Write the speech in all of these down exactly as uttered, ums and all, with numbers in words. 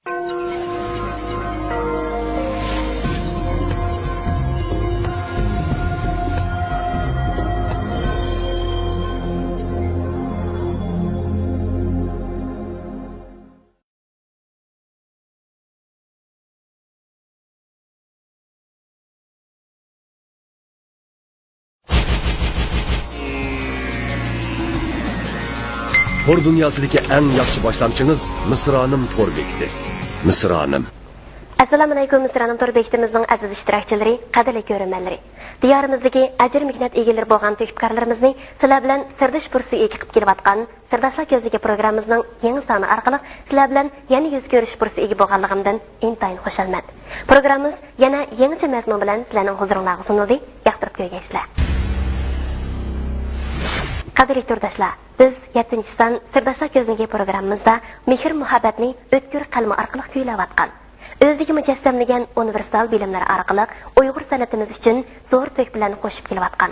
تور دۇنياسىدىكى ئەڭ ياخشى باشلامچىڭىز مىسرانىم تور بېكىتى. مىسرانىم. ئەسسالامۇئەلەيكۇم، مىسرانىم تور بېكىتىمىزنىڭ ئەزىز ئىشتىراكچىلىرى، قەدىرلىك كۆرۈرمەنلىرى. دىيارىمىزدىكى ئەجىر مېھنەت ئىگىلىرى بولغان تۆھپىكارلىرىمىزنى سىلەر بىلەن سىردىشىش پۇرسىتىگە ئىگە قىلىپ كېلىۋاتقان سىرداشلار كۆزنىكى پروگراممىمىزنىڭ يېڭى سانى ئارقىلىق سىلەر بىلەن يەنە يۈز كۆرۈشۈش پۇرسىتىگە ئىگە بولغانلىقىمدىن ئىنتايىن خۇشالمەن. پروگراممىمىز يەنە يېڭىچە مەزمۇن بىلەن سىلەرنىڭ ھۇزۇرۇڭلارغا سۇنۇلدى، ياقتۇرۇپ كۆرگەيسىلەر. قەدىرلىك تورداشلار، بىز يەتتىنچى سان سىرداشلار كۆزنىكى پروگراممىمىزدا مېھىر-مۇھەببەتنى ئۆتكۈر قەلىمى ئارقىلىق كۈيلەۋاتقان، ئۆزىگە مۇجەسسەملىگەن ئۇنىۋېرسال بىلىملىرى ئارقىلىق ئۇيغۇر سەنئىتىمىز ئۈچۈن زور تۆھپىلەرنى قوشۇپ كېلىۋاتقان،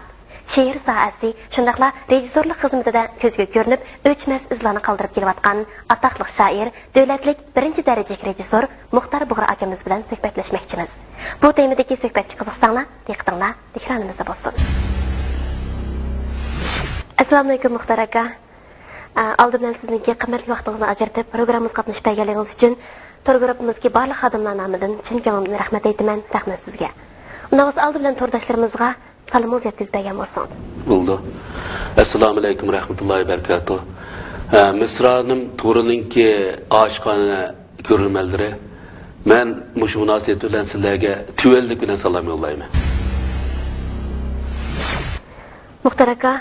شېئىر ساھەسى، شۇنداقلا رېژىسسورلۇق خىزمىتىدە كۆزگە كۆرۈنۈپ، ئۆچمەس ئىزلارنى قالدۇرۇپ كېلىۋاتقان ئاتاقلىق شائىر، دۆلەتلىك بىرىنچى دەرىجىلىك رېژىسسور مۇختار بۇغرا ئاكىمىز بىلەن سۆھبەتلەشمەكچىمىز. بۇ تېمىدىكى سۆھبەتكە قىزىقساڭلار، دىققىتىڭلار ئېكرانىمىزدا بولسۇن. ئەسسالامۇئەلەيكۇم، مۇختار ئاكا. ئە، ئالدى بىلەن سىزنىڭكى قىممەتلىك ۋاقتىڭىزنى ئاجرىتىپ، پروگراممىمىزغا قاتنىشىپ بەرگەنلىكىڭىز ئۈچۈن تور گۇرۇپپىمىزدىكى بارلىق خادىملار نامىدىن چىن كۆڭلۈمدىن رەھمەت ئېيتىمەن. رەھمەت سىزگە. ئۇنداق بولسا، ئالدى بىلەن تورداشلىرىمىزغا سالىمىڭىزنى يەتكۈزۈپ بەرگەن بولسىڭىز. بولىدۇ. ئەسسالامۇئەلەيكۇم رەھمەتۇللاھى بەرىكاتۇھ. ئە، مىسرانىم تورىنىڭكى ئاشىقانە كۆرۈرمەنلىرى، مەن مۇشۇ مۇناسىۋەت بىلەن سىلەرگە تۆۋەنلىك بىلەن سالام يوللايمەن. مۇختار ئاكا،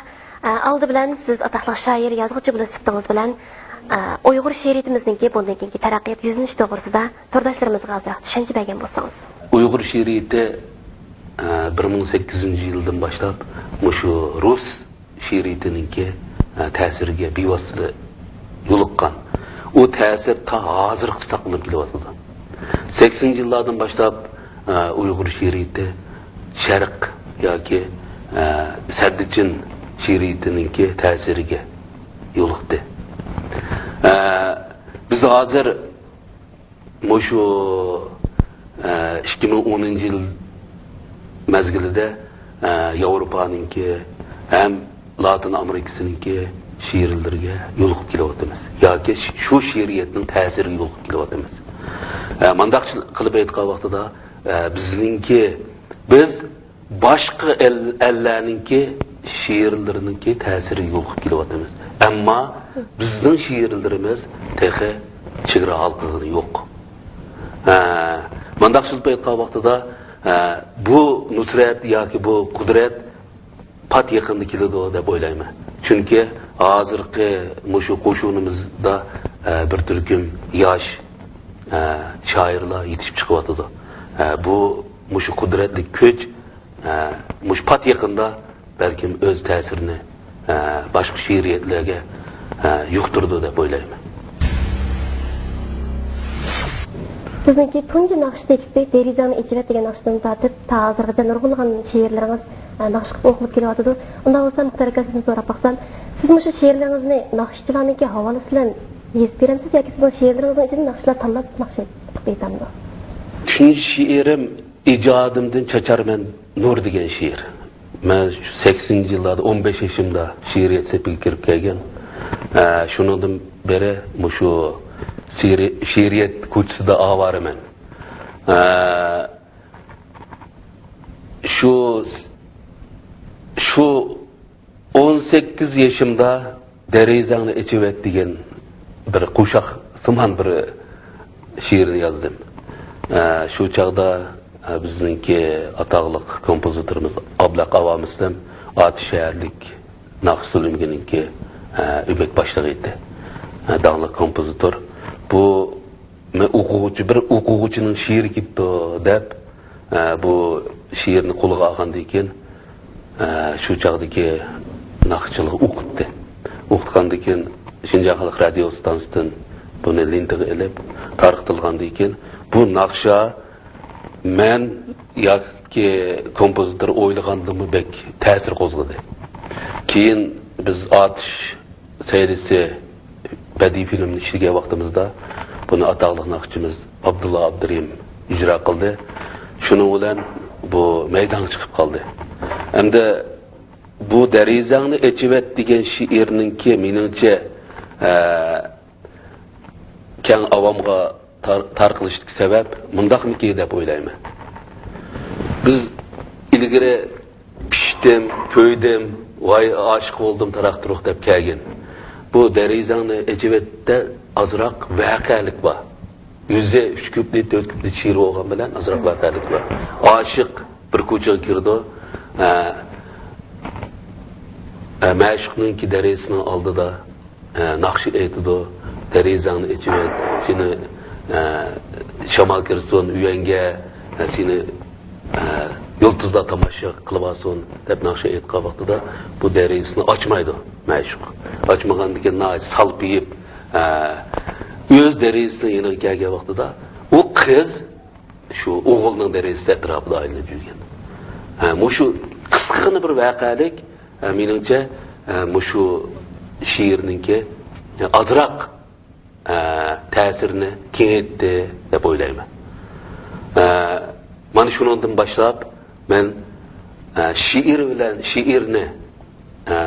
ئە، ئالدى بىلەن سىز ئاتاقلىق شائىر، يازغۇچى بولۇش سۈپىتىڭىز بىلەن، ئە، ئۇيغۇر شېئىرىيىتىمىزنىڭكى بۇندىن كېيىنكى تەرەققىيات يۈزلىنىشى توغرىسىدا تورداشلىرىمىزغا ئازراق چۈشەنچە بەرگەن بولسىڭىز. ئۇيغۇر شېئىرىيىتى، ئە، بىر مىڭ سەككىزىنچى يىلدىن باشلاپ مۇشۇ رۇس شېئىرىيىتىنىڭكى، ئە، تەسىرىگە بىۋاسىتە يولۇققان. ئۇ تەسىر تا ھازىرغىچە ساقلىنىپ كېلىۋاتىدۇ. سەكسىنىنچى يىللاردىن باشلاپ، ئە، ئۇيغۇر شېئىرىيىتى شەرق ياكى، ئە، سەددىچىن شېئىرىيىتىنىڭكى تەسىرىگە يولۇقتى. ئە، بىز ھازىر مۇشۇ، ئە، ئىككى مىڭ ئونىنچى يىل مەزگىلىدە، ئە، ياۋروپانىڭكى ھەم لاتىن ئامېرىكىسىنىڭكى شېئىرلىرىگە يولۇقۇپ كېلىۋاتىمىز. ياكى ش-، شۇ شېئىرىيەتنىڭ تەسىرىگە يولۇقۇپ كېلىۋاتىمىز. ئە، مانداق قىلىپ ئېيتقان ۋاقتىدا، ئە، بىزنىڭكى، بىز باشقا ئەل-، ئەللەرنىڭكى شېئىرلىرىنىڭكى تەسىرىگە يولۇقۇپ كېلىۋاتىمىز. ئەمما بىزنىڭ شېئىرلىرىمىز تېخى چېگرا ھالقىغىنى يوق. ھە، مانداق سۆزلەپ ئېيتقان ۋاقتىدا، ھە، بۇ نۇسرەت ياكى بۇ قۇدرەت پات يېقىندا كېلىدۇ دەپ ئويلايمەن. چۈنكى ھازىرقى مۇشۇ قوشۇنىمىزدا، ھە، بىر تۈركۈم ياش، ھە، شائىرلار يېتىشىپ چىقىۋاتىدۇ. ھە، بۇ مۇشۇ قۇدرەتلىك كۈچ، ئە، مۇشۇ پات يېقىندا بەلكىم ئۆز تەسىرىنى، ئە، باشقا شېئىرىيەتلەرگە، ئە، يۇقتۇرىدۇ دەپ ئويلايمەن. سىزنىڭكى تۇنجى ناخشا تېكىستى دېرىزەڭنى ئېچىۋەت دېگەن ناخشىدىن تارتىپ تا ھازىرغىچە نۇرغۇنلىغان شېئىرلىرىڭىز، ئە، ناخشا قىلىپ ئوقۇلۇپ كېلىۋاتىدۇ. ئۇنداق بولسا مۇختار ئاكا، سىزدىن سوراپ باقسام، سىز مۇشۇ شېئىرلىرىڭىزنى ناخشىچىلارنىڭكى ھاۋالىسى بىلەن يېزىپ بېرەمسىز ياكى سىزنىڭ شېئىرلىرىڭىزنىڭ ئىچىدىن ناخشىلار تاللاپ ناخشا قىلىپ ئېيتامدۇ؟ تۇنجى شېئىرىم ئىجادىمدىن چاچارمەن نۇر دېگەن شېئىر. مەن شۇ سەكسىنىنچى يىللاردا ئون بەش يېشىمدا شېئىرىيەت سېپىگە كىرىپ كەلگەن. ئە، شۇنىڭدىن بېرى مۇشۇ شېئىرىي-، شېئىرىيەت كوچىسىدا ئاۋارىمەن. ئە، شۇ، شۇ ئون سەككىز يېشىمدا دېرىزەڭنى ئېچىۋەت دېگەن بىر قوشاق سىمان بىر شېئىرنى يازدىم. ئە، شۇ چاغدا، ئە، بىزنىڭكى ئاتاقلىق كومپوزىتورىمىز ئابلەق ئاۋامىسلىم ئاتۇش شەھەرلىك ناخشا سۇلىمىگىنىڭكى، ئە، ئۆمەك باشلىقى ئىدى. ئە، داڭلىق كومپوزىتور. بۇ مەن ئوقۇغۇچى، بىر ئوقۇغۇچىنىڭ شېئىرى كېتىپتۇ دەپ، ئە، بۇ شېئىرنى قولىغا ئالغاندىن كېيىن، ئە، شۇ چاغدىكى ناخشىچىلارغا ئوقۇتتى. ئوقۇتقاندىن كېيىن شىنجاڭ خەلق رادىيو ئىستانسىسىدىن بۇنى لېنتىغا ئېلىپ تارقىتىلغاندىن كېيىن، بۇ ناخشا مەن ياكى كومپوزىتور ئويلىغاندىنمۇ بەك تەسىر قوزغىدى. كېيىن بىز ئاتۇش سەيلىسى بەدىئىي فىلىمنى ئىشلىگەن ۋاقتىمىزدا، بۇنى ئاتاقلىق ناخشىچىمىز ئابدۇللا ئابدۇرېھىم ئىجرا قىلدى. شۇنىڭ بىلەن بۇ مەيدانغا چىقىپ قالدى. ئەمدى بۇ دېرىزەڭنى ئېچىۋەت دېگەن شېئىرنىڭكى، مېنىڭچە، ئە، كەڭ ئاۋامغا تار-، تارقىلىشتىكى سەۋەب مۇنداقمىكى دەپ ئويلايمەن. بىز ئىلگىرى پىشتىم، كۆيدۈم، ۋاي ئاشىق بولدۇم، تاراق-تۇرۇق دەپ كەلگەن. بۇ دېرىزەڭنى ئېچىۋەتتە ئازراق ۋەقەلىك بار. يۈزى ئۈچ كۇپلېت، تۆت كۇپلېت شېئىر بولغان بىلەن ئازراق ۋەقەلىك بار. ئاشىق بىر كوچىغا كىرىدۇ. ئە، ئە، مەشۇقنىڭكى دېرىزىسىنىڭ ئالدىدا، ئە، ناخشا ئېيتىدۇ. دېرىزەڭنى ئېچىۋەت، سېنى، ئە، شامال كىرسۇن ئۆيۈڭگە، ئە، سېنى، ئە، يۇلتۇزلار تاماشا قىلىۋالسۇن دەپ ناخشا ئېيتقان ۋاقتىدا بۇ دېرىزىسىنى ئاچمايدۇ مەشۇق. ئاچمىغاندىكىن ناھايىتى سالپىيىپ، ئە، ئۆز دېرىزىسىنىڭ يېنىغا كەلگەن ۋاقتىدا ئۇ قىز شۇ ئوغۇلنىڭ دېرىزىسى ئەتراپىدا ئايلىنىپ يۈرگەن. ھە، مۇشۇ قىسقىغىنە بىر ۋەقەلىك، ھە، مېنىڭچە، ھە، مۇشۇ شېئىرنىڭكى، ھە، ئازراق، ھە، تەسىرىنى كېڭەيتتى دەپ ئويلايمەن. ھە، مانا شۇنىڭدىن باشلاپ مەن، ھە، شېئىر بىلەن شېئىرنى ئە،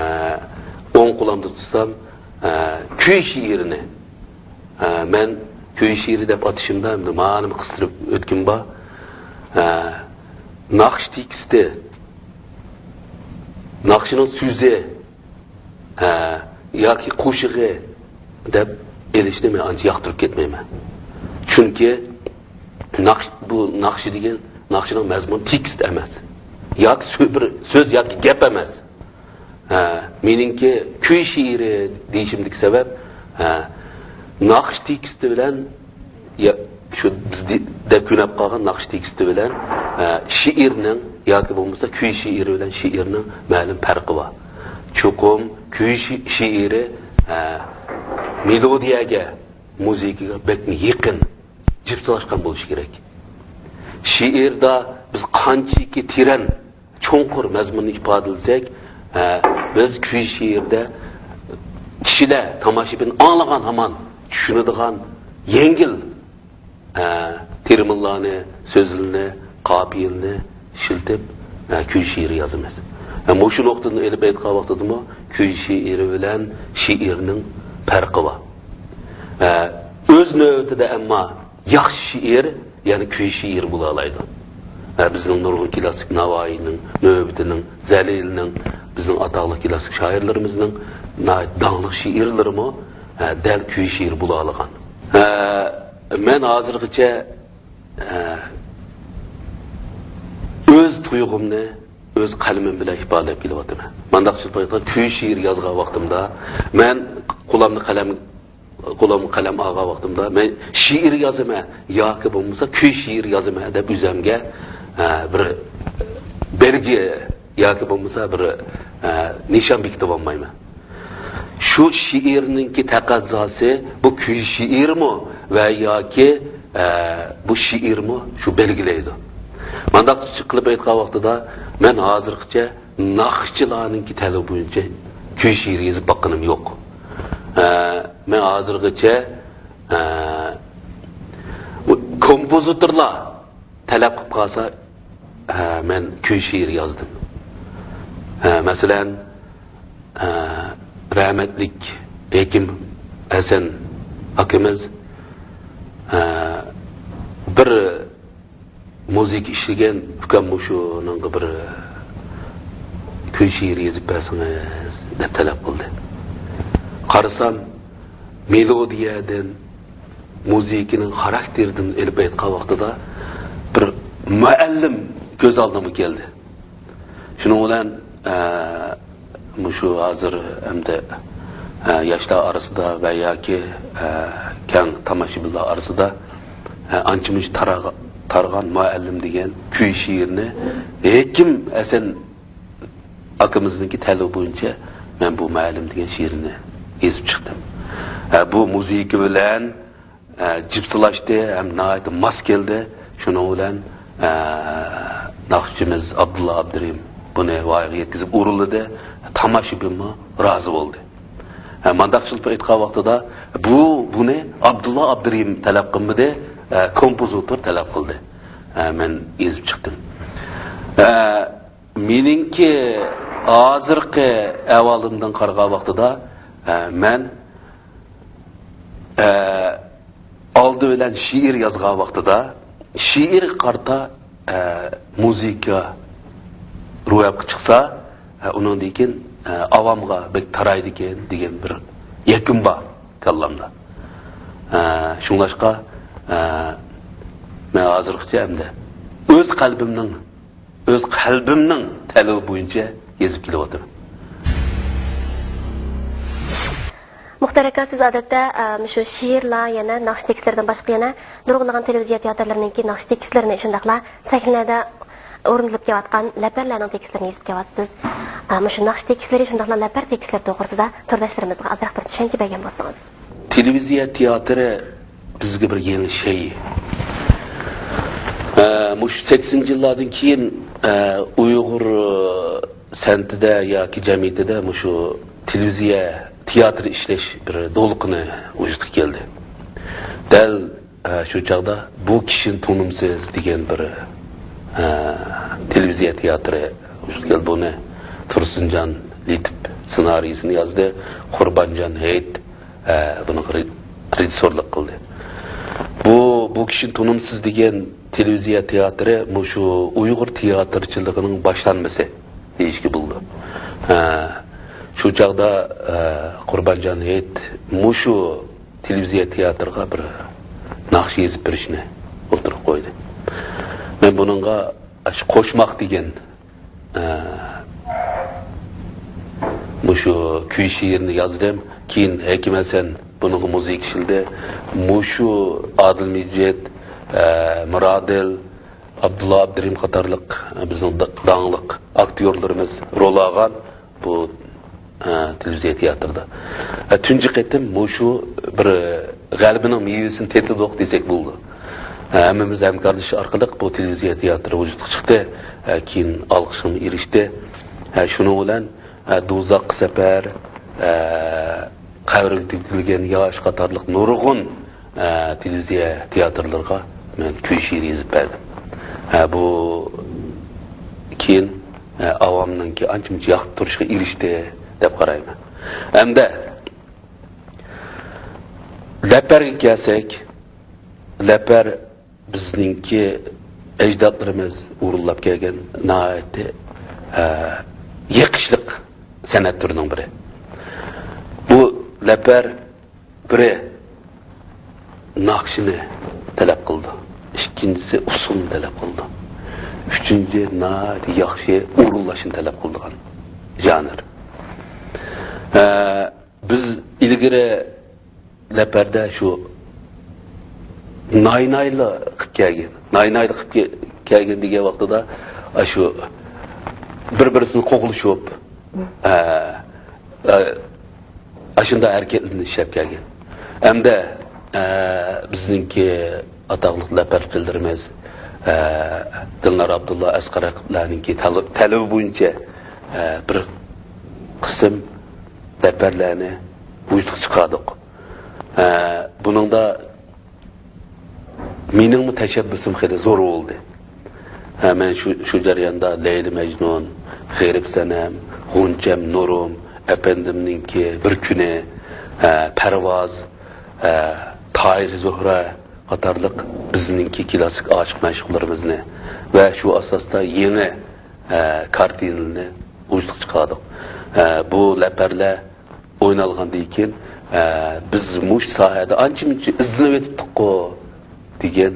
ئوڭ قولۇمدا تۇتسام، ئە، كۈي شېئىرىنى، ئە، مەن كۈي شېئىرى دەپ ئاتىشىمدا ئەمدى مانىمۇ قىستۇرۇپ ئۆتكۈم بار. ئە، ناخشا تېكىستى، ناخشىنىڭ سۆزى، ئە، ياكى قوشىقى دەپ ئېلىشنى مەن ئانچە ياقتۇرۇپ كەتمەيمەن. چۈنكى ناخش-، بۇ ناخشا دېگەن ناخشىنىڭ مەزمۇنى تېكىست ئەمەس. ياكى سۆ-، بىر سۆز ياكى گەپ ئەمەس. ھە، مېنىڭكى كۈي شېئىرى دېيىشىمدىكى سەۋەب، ھە، ناخشا تېكىستى بىلەن، يا، شۇ بىز دە-، دەپ كۆنۈپ قالغان ناخشا تېكىستى بىلەن، ھە، شېئىرنىڭ ياكى بولمىسا كۈي شېئىرى بىلەن شېئىرنىڭ مەلۇم پەرقى بار. چوقۇم كۈي شې-، شېئىرى، ھە، مېلودىيەگە، مۇزىكىغا بەكمۇ يېقىن، جىپسىلاشقان بولۇشى كېرەك. شېئىردا بىز قانچىكى تېرەن، چوڭقۇر مەزمۇننى ئىپادىلىسەك، ھە، بىز كۈي شېئىردە كىشىلەر، تاماشىبىن ئاڭلىغان ھامان چۈشىنىدىغان يەڭگىل، ھە، تېرمىنلارنى، سۆزلىرىنى، قاپىيىلىنى ئىشلىتىپ، ھە، كۈي شېئىرى يازىمىز. ھە، مۇشۇ نۇقتىدىن ئېلىپ ئېيتقان ۋاقتىدىمۇ كۈي شېئىرى بىلەن شېئىرنىڭ پەرقى بار. ھە، ئۆز نۆۋىتىدە ئەمما ياخشى شېئىر، يەنى كۈي شېئىر بولالايدۇ. ھە، بىزنىڭ نۇرغۇن كلاسسىك ناۋايىنىڭ، نۆۋىتىنىڭ، زەلىلنىڭ، بىزنىڭ ئاتاقلىق كلاسسىك شائىرلىرىمىزنىڭ ناھايىتى داڭلىق شېئىرلىرىمۇ، ھە، دەل كۈي شېئىر بولالىغان. ھە، مەن ھازىرغىچە، ھە، ئۆز تۇيغۇمنى ئۆز قەلىمىم بىلەن ئىپادىلەپ كېلىۋاتىمەن. مانداقچە ئېيتقاندا، كۈي شېئىر يازغان ۋاقتىمدا، مەن قولۇمنى قەلەم قولۇمغا قەلەم ئالغان ۋاقتىمدا، مەن شېئىر يازىمەن ياكى بولمىسا كۈي شېئىر يازىمەن دەپ ئۆزۈمگە، ئە، بىر بەلگە ياكى بولمىسا بىر، ئە، نىشان بېكىتىۋالمايمەن. شۇ شېئىرنىڭكى تەقەززاسى بۇ كۈي شېئىرمۇ ۋە ياكى، ئە، بۇ شېئىرمۇ شۇ بەلگىلەيدۇ. مانداق قىلىپ ئېيتقان ۋاقتىدا، مەن ھازىرغىچە ناخشىچىلارنىڭكى تەلىپى بويىچە كۈي شېئىر يېزىپ باققىنىم يوق. ئە، مەن ھازىرغىچە، ئە، بۇ كومپوزىتورلار تەلەپ قىلىپ قالسا، ئە، مەن كۈي شېئىر يازدىم. ئە، مەسىلەن، ئە، رەھمەتلىك ھېكىم ھەسەن ئاكىمىز، ئە، بىر مۇزىكا ئىشلىگەن ئۇكام مۇشۇنىڭغا بىر كۈي شېئىر يېزىپ بەرسىڭىز دەپ تەلەپ قىلدى. قارىسام، مېلودىيەدىن، مۇزىكىنىڭ خاراكتېرىدىن ئېلىپ ئېيتقان ۋاقتىدا بىر مۇئەللىم كۆز ئالدىمغا كەلدى. شۇنىڭ بىلەن، ئە، مۇشۇ ھازىر ئەمدى، ئە، ياشلار ئارىسىدا ۋە ياكى، ئە، كەڭ تاماشىبىنلار ئارىسىدا، ئە، ئانچە مۇنچە تارىغا-، تارىغان مۇئەللىم دېگەن كۈي شېئىرنى ھېكىم ھەسەن ئاكىمىزنىڭكى تەلىپى بويىچە مەن بۇ مۇئەللىم دېگەن شېئىرنى يېزىپ چىقتىم. ئە، بۇ مۇزىكا بىلەن ئە، جىپسىلاشتى ھەم ناھايىتى ماس كەلدى. شۇنىڭ بىلەن، ئە، ناخشىچىمىز ئابدۇللا ئابدۇرېھىم بۇنى ۋايىغا يەتكۈزۈپ ئورۇنلىدى. تاماشىبىنمۇ رازى بولدى. ھە، مانداقچىلىق ئېيتقان ۋاقتىدا بۇ، بۇنى ئابدۇللا ئابدۇرېھىم تەلەپ قىلمىدى، ھە، كومپوزىتور تەلەپ قىلدى. ھە، مەن يېزىپ چىقتىم. ھە، مېنىڭكى ھازىرقى ئەھۋالىمدىن قارىغان ۋاقتىدا، ھە، مەن، ھە، ئالدى بىلەن شېئىر يازغان ۋاقتىدا، شېئىرگە قارىتا، ئە، مۇزىكا روياپقا چىقسا، ئە، ئۇنىڭدىن كېيىن، ئە، ئاۋامغا بەك تارايدىكەن دېگەن بىر يەكۈن بار كاللامدا. ئە، شۇڭلاشقا، ئە، مەن ھازىرغىچە ئەمدى ئۆز قەلبىمنىڭ ئۆز قەلبىمنىڭ تەلىپى بويىچە يېزىپ كېلىۋاتىمەن. مۇختار ئاكا، سىز ئادەتتە، ئە، مۇشۇ شېئىرلار، يەنە ناخشا تېكىستلىرىدىن باشقا يەنە نۇرغۇنلىغان تېلېۋىزىيە تىياتىرلىرىنىڭكى ناخشا تېكىستلىرىنى، شۇنداقلا سەھنىلەردە ئورۇندىلىپ كېلىۋاتقان لەپەرلەرنىڭ تېكىستلىرىنى يېزىپ كېلىۋاتىسىز. ئە، مۇشۇ ناخشا تېكىستلىرى، شۇنداقلا لەپەر تېكىستلىرى توغرىسىدا تورداشلىرىمىزغا ئازراق بىر چۈشەنچە بەرگەن بولسىڭىز. تېلېۋىزىيە تىياتىرى بىزگە بىر يېڭى شەيئى. ئە، مۇشۇ سەكسىنىنچى يىللاردىن كېيىن، ئە، ئۇيغۇر، ئە، سەنئىتىدە ياكى جەمئىيىتىدە مۇشۇ تېلېۋىزىيە تىياتىرى ئىشلەش بىر دولقۇنى ۋۇجۇدقا كەلدى. دەل، ئە، شۇ چاغدا بۇ كىشىنى تونۇمسىز دېگەن بىر، ئە، تېلېۋىزىيە تىياتىرى ۋۇجۇدقا كەلدى. بۇنى تۇرسۇنجان لېتىپ سېنارىيسىنى يازدى، قۇربانجان ھېيت، ئە، بۇنىڭغا رې-، رېژىسسورلۇق قىلدى. بۇ، بۇ كىشىنى تونۇمسىز دېگەن تېلېۋىزىيە تىياتىرى مۇشۇ ئۇيغۇر تىياتىرچىلىقىنىڭ باشلانمىسى دېيىشكە بولىدۇ. ئە، شۇ چاغدا، ئە، قۇربانجان ھېيت مۇشۇ تېلېۋىزىيە تىياتىرغا بىر ناخشا يېزىپ بېرىشنى ئوتتۇرىغا قويدى. مەن بۇنىڭغا ئاشۇ قوشماق دېگەن ئە، مۇشۇ كۈي شېئىرنى يازدىم. كېيىن ھېكىم ھەسەن بۇنىڭغا مۇزىكا ئىشلىدى. مۇشۇ ئادىل مىجىت، ئە، مىرادىل، ئابدۇللا ئابدۇرېھىم قاتارلىق بىزنىڭ دا-، داڭلىق ئاكتيورلىرىمىز رول ئالغان بۇ، ئە، تېلېۋىزىيە تىياتىرىدا. ئە، تۇنجى قېتىم مۇشۇ بىر غەلىبىنىڭ مېۋىسىنى تېتىدۇق دېسەك بولىدۇ. ھەممىمىز ھەمكارلىشىش ئارقىلىق بۇ تېلېۋىزىيە تىياتىرى ۋۇجۇدقا چىقتى. ھە، كېيىن ئالقىشقىمۇ ئېرىشتى. ھە، شۇنىڭ بىلەن، ھە، دوزاخقا سەپەر، ھە، قەبرىگە تۆكۈلگەن ياش قاتارلىق نۇرغۇن، ھە، تېلېۋىزىيە تىياتىرلىرىغا مەن كۈي شېئىر يېزىپ بەردىم. ھە، بۇ كېيىن، ھە، ئاۋامنىڭكى ئانچە-مۇنچە ياقتۇرۇشىغا ئېرىشتى دەپ قارايمەن. ھەمدە لەپەرگە كەلسەك، لەپەر بىزنىڭكى ئەجدادلىرىمىز ئورۇنلاپ كەلگەن ناھايىتى، ئە، يېقىشلىق سەنئەت تۈرىنىڭ بىرى. بۇ لەپەر بىرى ناخشىنى تەلەپ قىلىدۇ، ئىككىنچىسى ئۇسسۇلنى تەلەپ قىلىدۇ، ئۈچىنچى ناھايىتى ياخشى ئورۇنلاشنى تەلەپ قىلىدىغان ژانىر. ئە، بىز ئىلگىرى لەپەردە شۇ ناينايلا قىلىپ كەلگەن. ناينايلا قىلىپ كە-، كەلگەن دېگەن ۋاقتىدا، ئاشۇ بىر-بىرسىنى قوغلىشىپ، ئە، ئە، ئاشۇنداق ھەرىكەتلىرىنى ئىشلەپ كەلگەن. ئەمدى، ئە، بىزنىڭكى ئاتاقلىق لەپەرچىلىرىمىز، ئە، دىلنار ئابدۇللا، ئەسقەر رەقىبلەرنىڭكى تەل-، تەلىپى بويىچە، ئە، بىر قىسىم لەپەرلەرنى ۋۇجۇدقا چىقاردۇق. ئە، بۇنىڭدا مېنىڭمۇ تەشەببۇسۇم خېلى زور بولدى. ھە، مەن شۇ، شۇ جەرياندا لەيلى مەجنۇن، غېرىب سەنەم، غۇنچەم نۇرۇم، ئەپەندىمنىڭكى بىر كۈنى، ھە، پەرۋاز، ھە، تاھىر زۆھرە قاتارلىق بىزنىڭكى كلاسسىك ئاشىق مەشۇقلىرىمىزنى ۋە شۇ ئاساستا يېڭى، ھە، كارتىنىلىرىنى ۋۇجۇدقا چىقاردۇق. ھە، بۇ لەپەرلەر ئوينالغاندىن كېيىن، ئە، بىز مۇشۇ ساھەدە ئانچە-مۇنچە ئىزدىنىۋېتىپتۇققۇ دېگەن،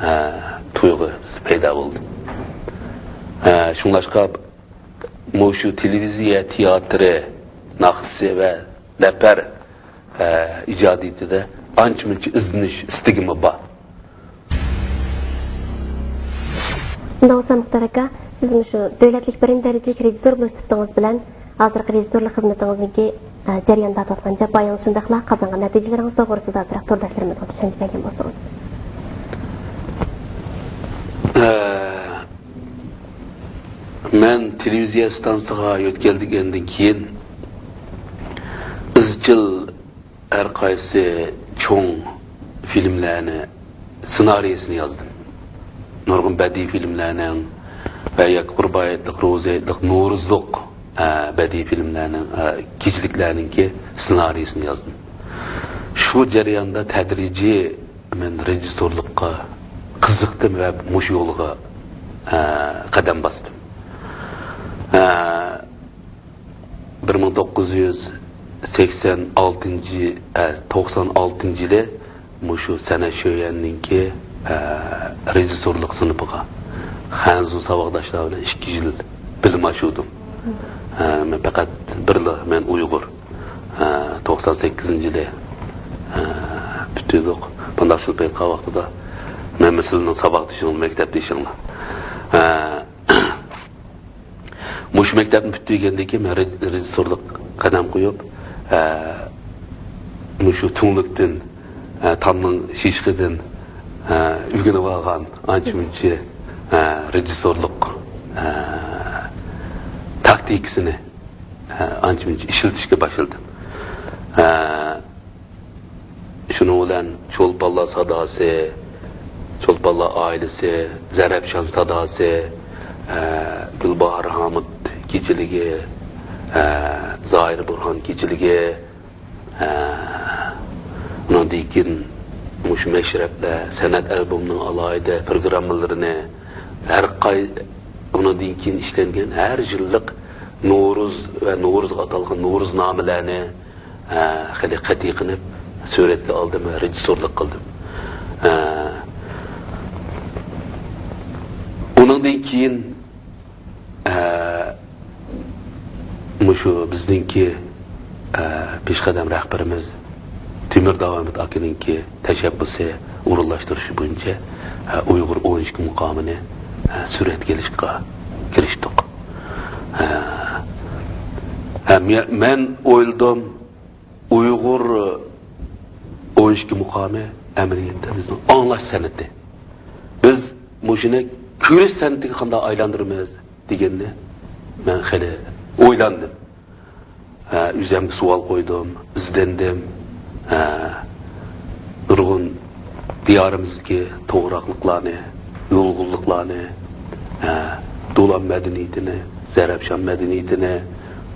ئە، تۇيغۇ بىزدە پەيدا بولدى. ئە، شۇڭلاشقا مۇشۇ تېلېۋىزىيە تىياتىرى ناخشىسى ۋە لەپەر، ئە، ئىجادىيىتىدە ئانچە-مۇنچە ئىزدىنىش ئىستىكىمۇ بار. ئۇنداق بولسا، مۇختار ئاكا، سىز مۇشۇ دۆلەتلىك بىرىنچى دەرىجىلىك رېژىسسور بولۇش سۈپىتىڭىز بىلەن، ھازىرقى رېژىسسورلۇق خىزمىتىڭىزنىڭكى، ئە، جەرياندا تارتىۋاتقان جاپايىڭىز، شۇنداقلا قازانغان نەتىجىلىرىڭىز توغرىسىدا بىراق تورداشلىرىمىزغا چۈشەنچە بەرگەن بولسىڭىز. ئە، مەن تېلېۋىزىيە ئىستانسىغا يۆتكەلگەندىن كېيىن، ئىز-، يىل ھەر قايسى چوڭ فىلىملەرنى سېنارىيسىنى يازدىم. نۇرغۇن بەدىئىي فىلىملەرنىڭ ۋە ياكى قۇربان ھېيتلىق، روزا ھېيتلىق، نورۇزلۇق، ئە، بەدىئىي فىلىملەرنىڭ، ئە، كېچىلىكلەرنىڭكى سېنارىيسىنى يازدىم. شۇ جەرياندا تەدرىجىي مەن رېژىسسورلۇققا قىزىقتىم ۋە مۇشۇ يولغا، ئە، قەدەم باستىم. ئە، بىر مىڭ توققۇز يۈز سەكسەن ئالتىنچى، ئە، توقسان ئالتىنچى يىلى مۇشۇ سەنئەت شۆيۈەننىڭكى، ئە، رېژىسسورلۇق سىنىپىغا خەنزۇ ساۋاقداشلار بىلەن ئىككى يىل بىلىم ئاشۇردۇم. ئە، مەن پەقەت بىرلا مەن ئۇيغۇر. ئە، توقسان سەككىزىنچى يىلى، ئە، پۈتتۈردۇق. بۇنداق سىنىپ ئېيتقان ۋاقتىدا مەن سىلەرنىڭ ساۋاقدىشىڭلار، مەكتەپدىشىڭلار. ئە، مۇشۇ مەكتەپنى پۈتتۈرگەندىن كېيىن مەن رېژ-، رېژىسسورلۇق قەدەم قويۇپ، ئە، مۇشۇ تۈڭلۈكتىن، ئە، تامنىڭ شىشقىدىن، ئە، ئۆگىنىۋالغان ئانچە-مۇنچە، ئە، رېژىسسورلۇق، ئە، تاكتىكىسىنى، ئە، ئانچە-مۇنچە ئىشلىتىشكە باشلىدىم. ئە، شۇنىڭ بىلەن چولپانلار ساداسى، چولپانلار ئائىلىسى، زەرەپشان ساداسى، ئە، گۈلباھار ھامۇت كېچىلىكى، ئە، زاھىر بۇرھان كېچىلىكى، ئە، ئۇنىڭدىن كېيىن مۇشۇ مەشرەپلەر، سەنئەت ئالبومىنىڭ ئالاھىدە پىروگراممىلىرىنى، ھەر قاي-، ئۇنىڭدىن كېيىن ئىشلەنگەن ھەر يىللىق نورۇز ۋە نورۇزغا ئاتالغان نورۇزنامىلەرنى، ئە، خېلى قەتئىي قىلىپ سۈرەتكە ئالدىم ۋە رېژىسسورلۇق قىلدىم. ئە، ئۇنىڭدىن كېيىن، ئە، مۇشۇ بىزنىڭكى، ئە، پېشقەدەم رەھبىرىمىز تۆمۈر داۋامەت ئاكىنىڭكى تەشەببۇسى ئورۇنلاشتۇرۇشى بويىچە، ئە، ئۇيغۇر ئون ئىككى مۇقامىنى، ئە، سۈرەتكە ئېلىشقا كىرىشتۇق. ئە، ھە، مە-، مەن ئويلىدىم، ئۇيغۇر ئون ئىككى مۇقامى ئەمەلىيەتتە بىزنىڭ ئاڭلاش سەنئىتى. بىز مۇشۇنى كۆرۈش سەنئىتىگە قانداق ئايلاندۇرىمىز دېگەننى مەن خېلى ئويلاندىم. ھە، ئۆزۈمگە سوئال قويدۇم، ئىزدەندىم. ھە، نۇرغۇن دىيارىمىزدىكى توغراقلىقلارنى، يۇلغۇنلۇقلارنى، ھە، دولان مەدەنىيىتىنى، زەرەپشان مەدەنىيىتىنى،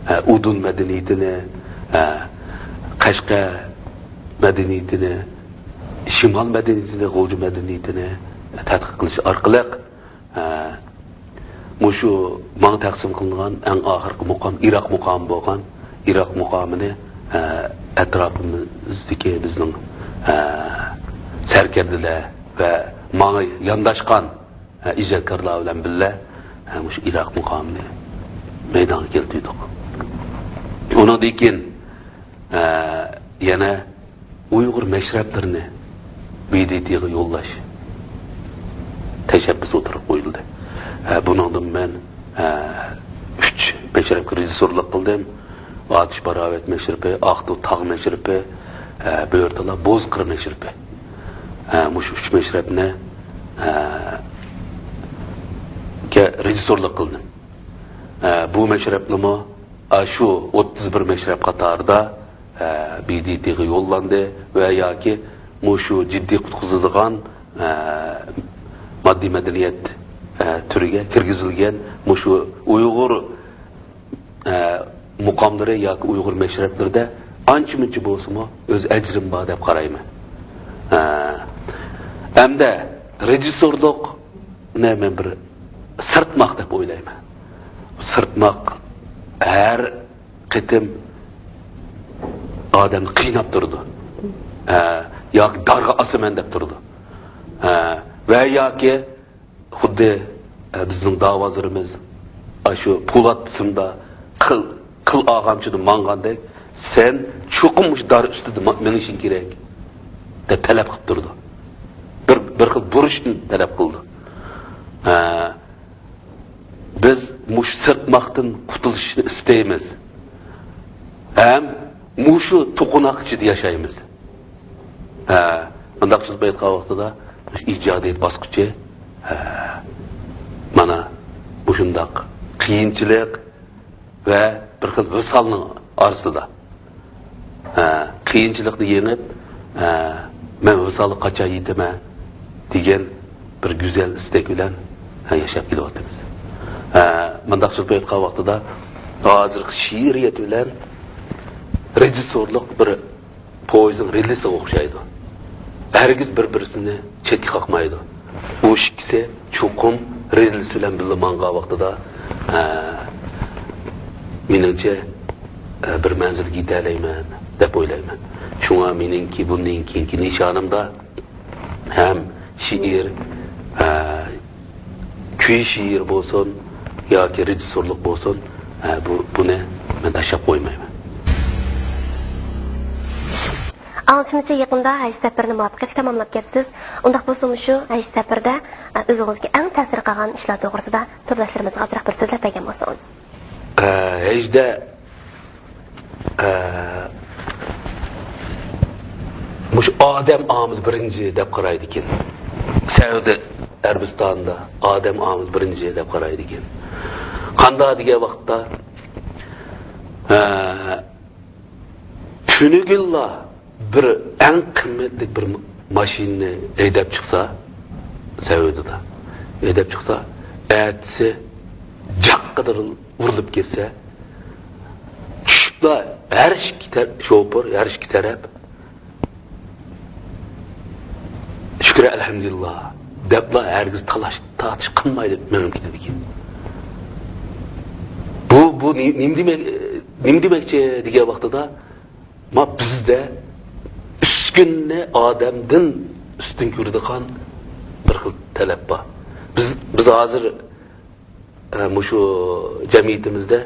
ھە، ئۇدۇل مەدەنىيىتىنى، ھە، قەشقەر مەدەنىيىتىنى، شىمال مەدەنىيىتىنى، غۇلجا مەدەنىيىتىنى تەتقىق قىلىش ئارقىلىق، ئە، مۇشۇ ماڭا تەقسىم قىلىنغان ئەڭ ئاخىرقى مۇقام ئىراق مۇقامى بولغان ئىراق مۇقامىنى، ئە، ئەتراپىمىزدىكى بىزنىڭ، ئە، سەركەردىلەر ۋە ماڭا يانداشقان، ئە، ئىجادكارلار بىلەن بىللە، ئە، مۇشۇ ئىراق مۇقامىنى مەيدانغا كەلتۈردۇق. ئۇنىڭدىن كېيىن، ئە، يەنە ئۇيغۇر مەشرەپلىرىنى ب د ت غا يوللاش تەشەببۇسى ئوتتۇرىغا قويۇلدى. ھە، بۇنىڭدىن مەن، ھە، ئۈچ مەشرەپكە رېژىسسورلۇق قىلدىم. ئاتۇش باراۋەت مەشرىپى، ئاقتۇ تاغ مەشرىپى، ھە، بۆرتالا بوزقىر مەشرىپى. ھە، مۇشۇ ئۈچ مەشرەپنى، ھە، كە-، رېژىسسورلۇق قىلدىم. ھە، بۇ مەشرەپلىمۇ، ئە، شۇ ئوتتۇز بىر مەشرەپ قاتارىدا، ئە، ب د ت غا يوللاندى ۋە ياكى مۇشۇ جىددىي قۇتقۇزىدىغان، ئە، ماددىي مەدەنىيەت، ئە، تۈرىگە كىرگۈزۈلگەن مۇشۇ ئۇيغۇر، ئە، مۇقاملىرى ياكى ئۇيغۇر مەشرەپلىرىدە ئانچە-مۇنچە بولسىمۇ ئۆز ئەجرىم بار دەپ قارايمەن. ئە، ھەمدە رېژىسسورلۇقنى مەن بىر سىرتماق دەپ ئويلايمەن. سىرتماق ھەر قېتىم ئادەمنى قىيناپ تۇرىدۇ. ھە، ياكى دارغا ئاسىمەن دەپ تۇرىدۇ. ھە، ۋە ياكى خۇددى، ئە، بىزنىڭ داۋازىرىمىز ئاشۇ پولات سىمدا قىل، قىل ئاغامچىدا ماڭغاندەك، سەن چوقۇم مۇشۇ دار ئۈستىدە ما-، مېڭىشىڭ كېرەك، دەپ تەلەپ قىلىپ تۇرىدۇ. بىر، بىر خىل بۇرچنى تەلەپ قىلىدۇ. ھە، بىز مۇشۇ سىرتماقتىن قۇتۇلۇشنى ئىستەيمىز ھەم مۇشۇ توقۇناق ئىچىدە ياشايمىز. ھە، مۇنداق قىلىپ ئېيتقان ۋاقتىدا، مۇشۇ ئىجادىيەت باسقۇچى، ھە، مانا مۇشۇنداق قىيىنچىلىق ۋە بىر خىل ۋىسالنىڭ ئارىسىدا، ھە، قىيىنچىلىقنى يېڭىپ، ئە، مەن ۋىسالغا قاچان يېتىمەن دېگەن بىر گۈزەل ئىستەك بىلەن، ھە، ياشاپ كېلىۋاتىمىز. ئە، مۇنداق سۆزلەپ ئېيتقان ۋاقتىدا، ھازىرقى شېئىرىيەت بىلەن رېژىسسورلۇق بىر پويىزنىڭ رېلىسىغا ئوخشايدۇ. ھەرگىز بىر-بىرسىنى چەتكە قاقمايدۇ. ئۇ ئىككىسى چوقۇم رېلىس بىلەن بىللە ماڭغان ۋاقتىدا، ئە، مېنىڭچە، ئە، بىر مەنزىلگە يېتەلەيمەن دەپ ئويلايمەن. شۇڭا مېنىڭكى بۇندىن كېيىنكى نىشانىمدا ھەم شېئىر، ئە، كۈي شېئىر بولسۇن ياكى رېژىسسورلۇق بولسۇن، ئە، بۇ، بۇنى مەن تاشلاپ قويمايمەن. ئاڭلىشىمىزچە، يېقىندا ھەج سەپىرىنى مۇۋەپپەقىيەتلىك تاماملاپ كەپسىز. ئۇنداق بولسىمۇ، شۇ ھەج سەپىرىدە، ئە، ئۆزىڭىزگە ئەڭ تەسىر قالغان ئىشلار توغرىسىدا تورداشلىرىمىزغا ئازراق بىر سۆزلەپ بەرگەن بولسىڭىز. ئە، ھەجدە، ئە، مۇشۇ ئادەم ئامىلى بىرىنچى دەپ قارايدىكەن. سەئۇدى ئەرەبىستانىدا ئادەم ئامىلى بىرىنچى دەپ قارايدىكەن. قانداق دېگەن ۋاقىتتا، ئە، تۈنۈگۈنلا بىر ئەڭ قىممەتلىك بىر ماشىنىنى ھەيدەپ چىقسا، سەئۇدىدا ھەيدەپ چىقسا، ئەتىسى جاققىدىن ئۇرۇلۇپ كەتسە، چۈشۈپلا ھەر ئىككى تەر-، شوپۇر، ھەر ئىككى تەرەپ شۈكرى ئەلھەمدۇلىللا دەپلا ھەرگىز تالاش تارتىش قىلمايلا مېڭىپ كېتىدىكەن. بۇ، بۇ نې-، نېمە دېمەك، نېمە دېمەكچى دېگەن ۋاقتىدا، ما بىزدە ئۈسكۈنىنى ئادەمدىن ئۈستۈن كۆرىدىغان بىر خىل تەلەپ بار. بىز، بىز ھازىر، ئە، مۇشۇ جەمئىيىتىمىزدە،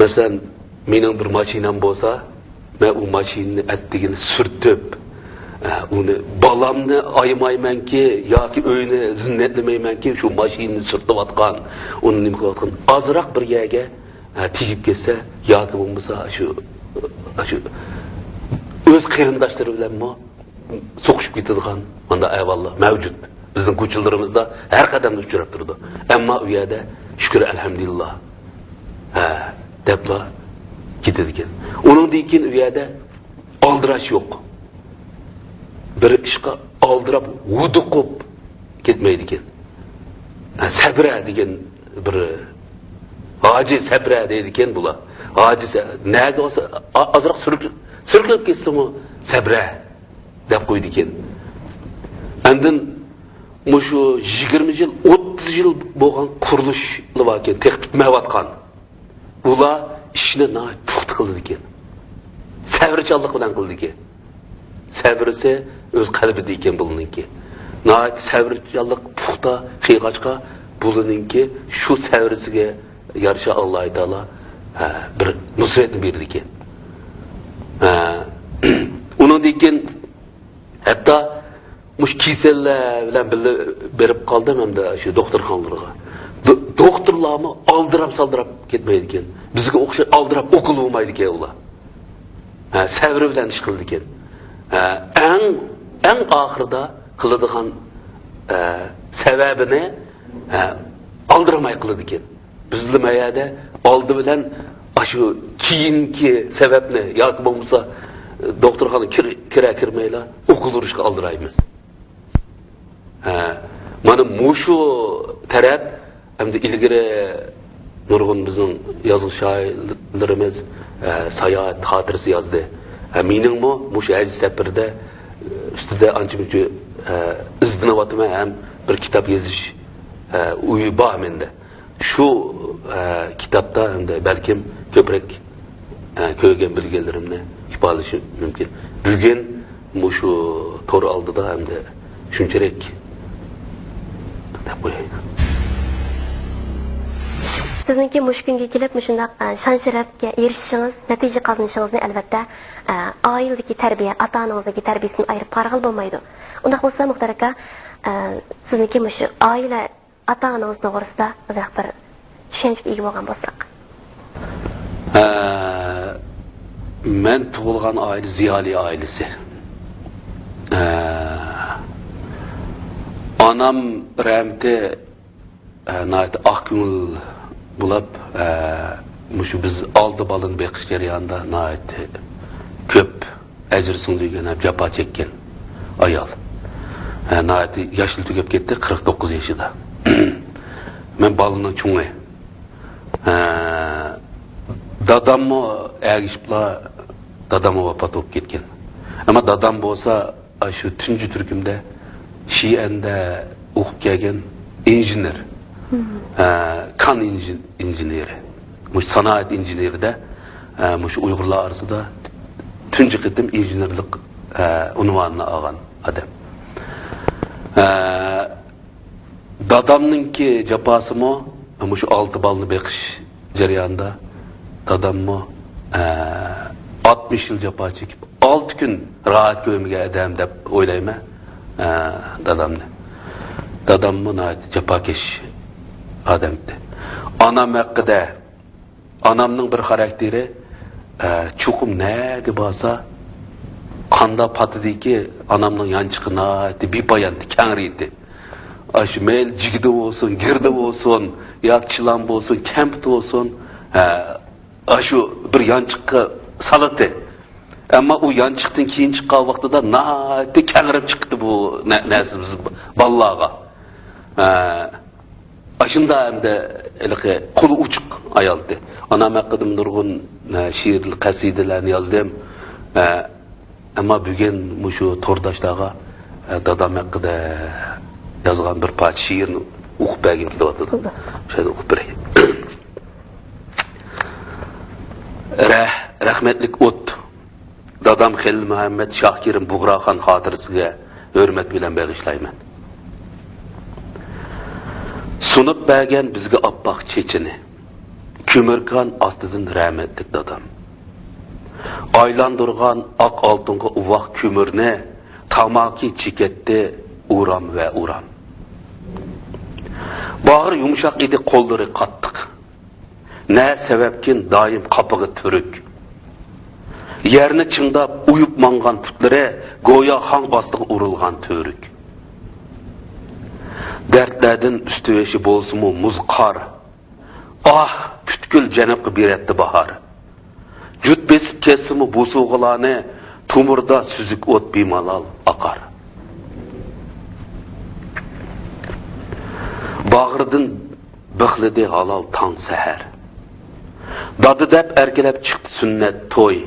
مەسىلەن، مېنىڭ بىر ماشىنام بولسا، مەن ئۇ ماشىنىنى ئەتىگىنى سۈرتۈپ، ئە، ئۇنى بالامنى ئايىمايمەنكى ياكى ئۆينى زىننەتلىمەيمەنكى، شۇ ماشىنىنى سۈرتۈۋاتقان، ئۇنى نېمە قىلىۋاتقان، ئازراق بىر يەرگە ھە، تېگىپ كەتسە ياكى بولمىسا شۇ، شۇ ئۆز قېرىنداشلىرى بىلەنمۇ سوقۇشۇپ كېتىدىغان مۇنداق ئەھۋاللار مەۋجۇت. بىزنىڭ كوچىلىرىمىزدا ھەر قەدەمدە ئۇچراپ تۇرىدۇ. ئەمما ئۇ يەردە شۈكۈر ئەلھەمدۇلىللا، ھە، دەپلا كېتىدىكەن. ئۇنىڭدىن كېيىن ئۇ يەردە ئالدىراش يوق. بىر ئىشقا ئالدىراپ، ھودۇقۇپ كەتمەيدىكەن. ھە، سەبرە دېگەن بىر ھاجى سەبرە دەيدىكەن بۇلار. ھاجى سە-، نەگە بارسا، ئا-، ئازراق سۈرۈك-، سۈركىلىپ كەتسىمۇ سەبرە دەپ قويىدىكەن. ئاندىن مۇشۇ يىگىرمە يىل، ئوتتۇز يىل بولغان قۇرۇلۇشلار باركەن، تېخى پۈتمەيۋاتقان. ئۇلار ئىشنى ناھايىتى پۇختا قىلىدىكەن. سەۋرچانلىق بىلەن قىلىدىكەن. سەۋرىسى ئۆز قەلبىدە ئىكەن بۇلىنىڭكى. ناھايىتى سەۋرچانلىق پۇختا قىلغاچقا، بۇلىنىڭكى شۇ سەۋرىسىگە يارىشا ئاللاھۇ تائالا، ھە، بىر نۇسرەتنى بېرىدىكەن. ھە، ئۇنىڭدىن كېيىن ھەتتا مۇشۇ كېسەللەر بىلەن بىللە بېرىپ قالدىم ھەمدە شۇ دوختۇرخانىلارغا. دو-، دوختۇرلارمۇ ئالدىراپ-سالدىراپ كەتمەيدىكەن. بىزگە ئوخشاش ئالدىراپ ئوكۇل بولمايدىكەن ئۇلار. ھە، سەۋرى بىلەن ئىش قىلىدىكەن. ھە، ئەڭ، ئەڭ ئاخىرىدا قىلىدىغان، ھە، سەۋەبىنى، ھە، ئالدىرىماي قىلىدىكەن. بىزلا ما يەردە ئالدى بىلەن ئاشۇ كېيىنكى سەۋەبنى ياكى بولمىسا دوختۇرخانىغا كىر-، كىرە كىرمەيلا ئوكۇل ئۇرۇشقا ئالدىرايمىز. ھە، مانا مۇشۇ تەرەپ ئەمدى ئىلگىرى نۇرغۇن بىزنىڭ يازغۇچى شائىرلىرىمىز، ئە، ساياھەت خاتىرىسى يازدى. ئە، مېنىڭمۇ مۇشۇ ھەج سەپىرىدە، ئە، ئۈستىدە ئانچە-مۇنچە، ئە، ئىزدىنىۋاتىمەن ھەم بىر كىتاب يېزىش، ئە، ئويى بار مەندە. شۇ، ئە، كىتابتا ئەمدى بەلكىم كۆپرەك، ئە، كۆرگەن بىلگەنلىرىمنى ئىپادىلىشىم مۇمكىن. بۈگۈن مۇشۇ تور ئالدىدا ئەمدى شۇنچىلىك دەپ قوياي. سىزنىڭكى مۇشۇ كۈنگە كېلىپ مۇشۇنداق، ئە، شان-شەرەپكە ئېرىشىشىڭىز، نەتىجە قازىنىشىڭىزنى ئەلۋەتتە، ئە، ئائىلىدىكى تەربىيە، ئاتا-ئانىڭىزنىڭكى تەربىيەسىدىن ئايرىپ قارىغىلى بولمايدۇ. ئۇنداق بولسا، مۇختەر ئاكا، ئە، سىزنىڭكى مۇشۇ ئائىلە، ئاتا-ئانىڭىز توغرىسىدا ئازراق بىر چۈشەنچىگە ئىگە بولغان بولساق. ئە، مەن تۇغۇلغان ئائىلە زىيالىي ئائىلىسى. ئە، ئانام رەھمىتى، ئە، ناھايىتى ئاق كۆڭۈل بولۇپ، ئە، مۇشۇ بىز ئالتە بالىنى بېقىش جەريانىدا ناھايىتى كۆپ ئەجرى سىڭدۈرگەن ھەم جاپا چەككەن ئايال. ھە، ناھايىتى ياشلا تۈگەپ كەتتى، قىرىق توققۇز يېشىدا. مەن بالىنىڭ چوڭى. ھە، داداممۇ ئەگىشىپلا، داداممۇ ۋاپات بولۇپ كەتكەن. ئەمما دادام بولسا، ئاشۇ تۇنجى تۈركۈمدە شىئەندە ئوقۇپ كەلگەن ئىنژېنېر. ھە، كان ئىنژېنېرى. مۇشۇ سانائەت ئىنژېنېرىدە، ھە، مۇشۇ ئۇيغۇرلار ئارىسىدا تۇنجى قېتىم ئىنژېنېرلىق، ھە، ئۇنۋانىنى ئالغان ئادەم. ھە، دادامنىڭكى جاپاسىمۇ، مۇشۇ ئالتە بالىنى بېقىش جەريانىدا داداممۇ، ئە، ئاتمىش يىل جاپا چېكىپ، ئالتە كۈن راھەت كۆرمىگەن ئادەم دەپ ئويلايمەن، ئە، دادامنى. داداممۇ ناھايىتى جاپاكەش ئادەمدى. ئانام ھەققىدە، ئانامنىڭ بىر خاراكتېرى، ئە، چوقۇم نەگە بارسا، قاندا پاتىدىكى ئانامنىڭ يانچۇقى ناھايىتى بىپايان، كەڭرى ئىدى. ئاشۇ مەيلى جىگدە بولسۇن، گىردە بولسۇن، ياكى چىلان بولسۇن، كەمپۈت بولسۇن، ھە، ئاشۇ بىر يانچۇققا سالاتتى. ئەمما ئۇ يانچۇقتىن كېيىن چىققان ۋاقتىدا ناھايىتى كەڭرەپ چىقتى بۇ نە-، نەرسە بىز بالىلارغا. ھە، ئاشۇنداق ئەمدى ھېلىقى قولى ئوچۇق ئايالدى. ئانام ھەققىدىمۇ نۇرغۇن، ھە، شېئىر، قەسىدىلەرنى يازدىم. ھە، ئەمما بۈگۈن مۇشۇ تورداشلارغا، ئە، دادام ھەققىدە يازغان بىر پارچە شېئىرنى ئوقۇپ بەرگۈم كېلىۋاتىدۇ. شۇنى ئوقۇپ بېرەي. رەھ-، رەھمەتلىك ئوت. دادام خېلىل مۇھەممەد شاھكېرىم بۇغراخان خاتىرىسىگە ھۆرمەت بىلەن بېغىشلايمەن. سۇنۇپ بەرگەن بىزگە ئاپئاق چېچىنى، كۆمۈركان ئاستىدىن رەھمەتلىك دادام. ئايلاندۇرغان ئاق ئالتۇنغا ئۇۋاق كۆمۈرنى، تاماكا چېكەتتى ئۇرام ۋە ئۇرام. باغرى يۇمشاق ئىدى، قوللىرى قاتتىق. نە سەۋەبكىن دائىم قاپىغا تۈرۈك. يەرنى چىڭداپ ئويۇپ ماڭغان پۇتلىرى، گويا خاڭ ئاستىغا ئۇرۇلغان تۈۋرۈك. دەردلەردىن ئۈستى-بېشى بولسىمۇ مۇز قار. ئاھ، پۈتكۈل جەنۇبقا بېرەتتى باھار. جۇت بېسىپ كەتسىمۇ بوسۇغىلارنى، تومۇردا سۈزۈك ئوت بىمالال ئاقار. باغرىدىن بىخلىدى ھالال تاڭ سەھەر. دادا دەپ ئەركىلەپ چىقتى سۈننەت توي.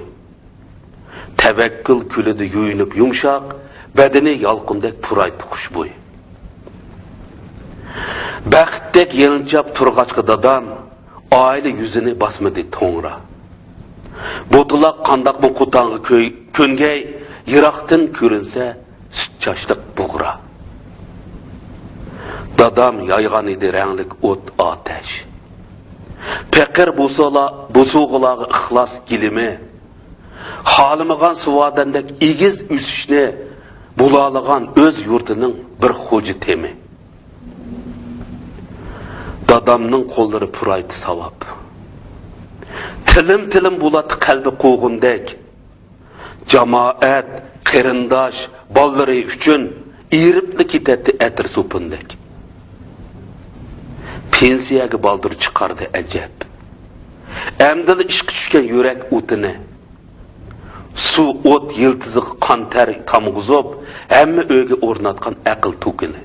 تەۋەككۈل كۈلىدۇ يۇيۇنۇپ يۇمشاق، بەدىنى يالقۇندەك پۇرايتتى خۇشبۇي. بەختتەك يېلىنچاپ تۇرغاچقا دادام، ئائىلە يۈزىنى باسمىدى توڭرا. بوتىلاق قانداقمۇ قوتانغا كۆي-، كۆنگەي، يىراقتىن كۆرۈنسە سۈت چاچلىق بۇغرا. دادام يايغان ئىدى رەڭلىك ئوت ئاتەش. پېقىر بوسۇغىلارغا ئىخلاس گىلىمى. خالىمىغان سۇۋادەندەك ئېگىز ئۆسۈشنى، بولالىغان ئۆز يۇرتىنىڭ بىر خوجا تېمى. دادامنىڭ قوللىرى پۇرايتتى ساۋاب. تىلىم-تىلىم بولاتتى قەلبى قوغۇندەك. جامائەت، قېرىنداش، بالىلىرى ئۈچۈن ئېرىپلا كېتەتتى ئەتىر سوپۇندەك. پېنسىيەگە بالدۇر چىقاردى ئەجەب. ئەمدىلا ئىشقا چۈشكەن يۈرەك ئوتىنى، سۇ، ئوت يىلتىزىغا قان تەر تامغۇزۇپ، ھەممە ئۆيگە ئورناتقان ئەقىل توكىنى.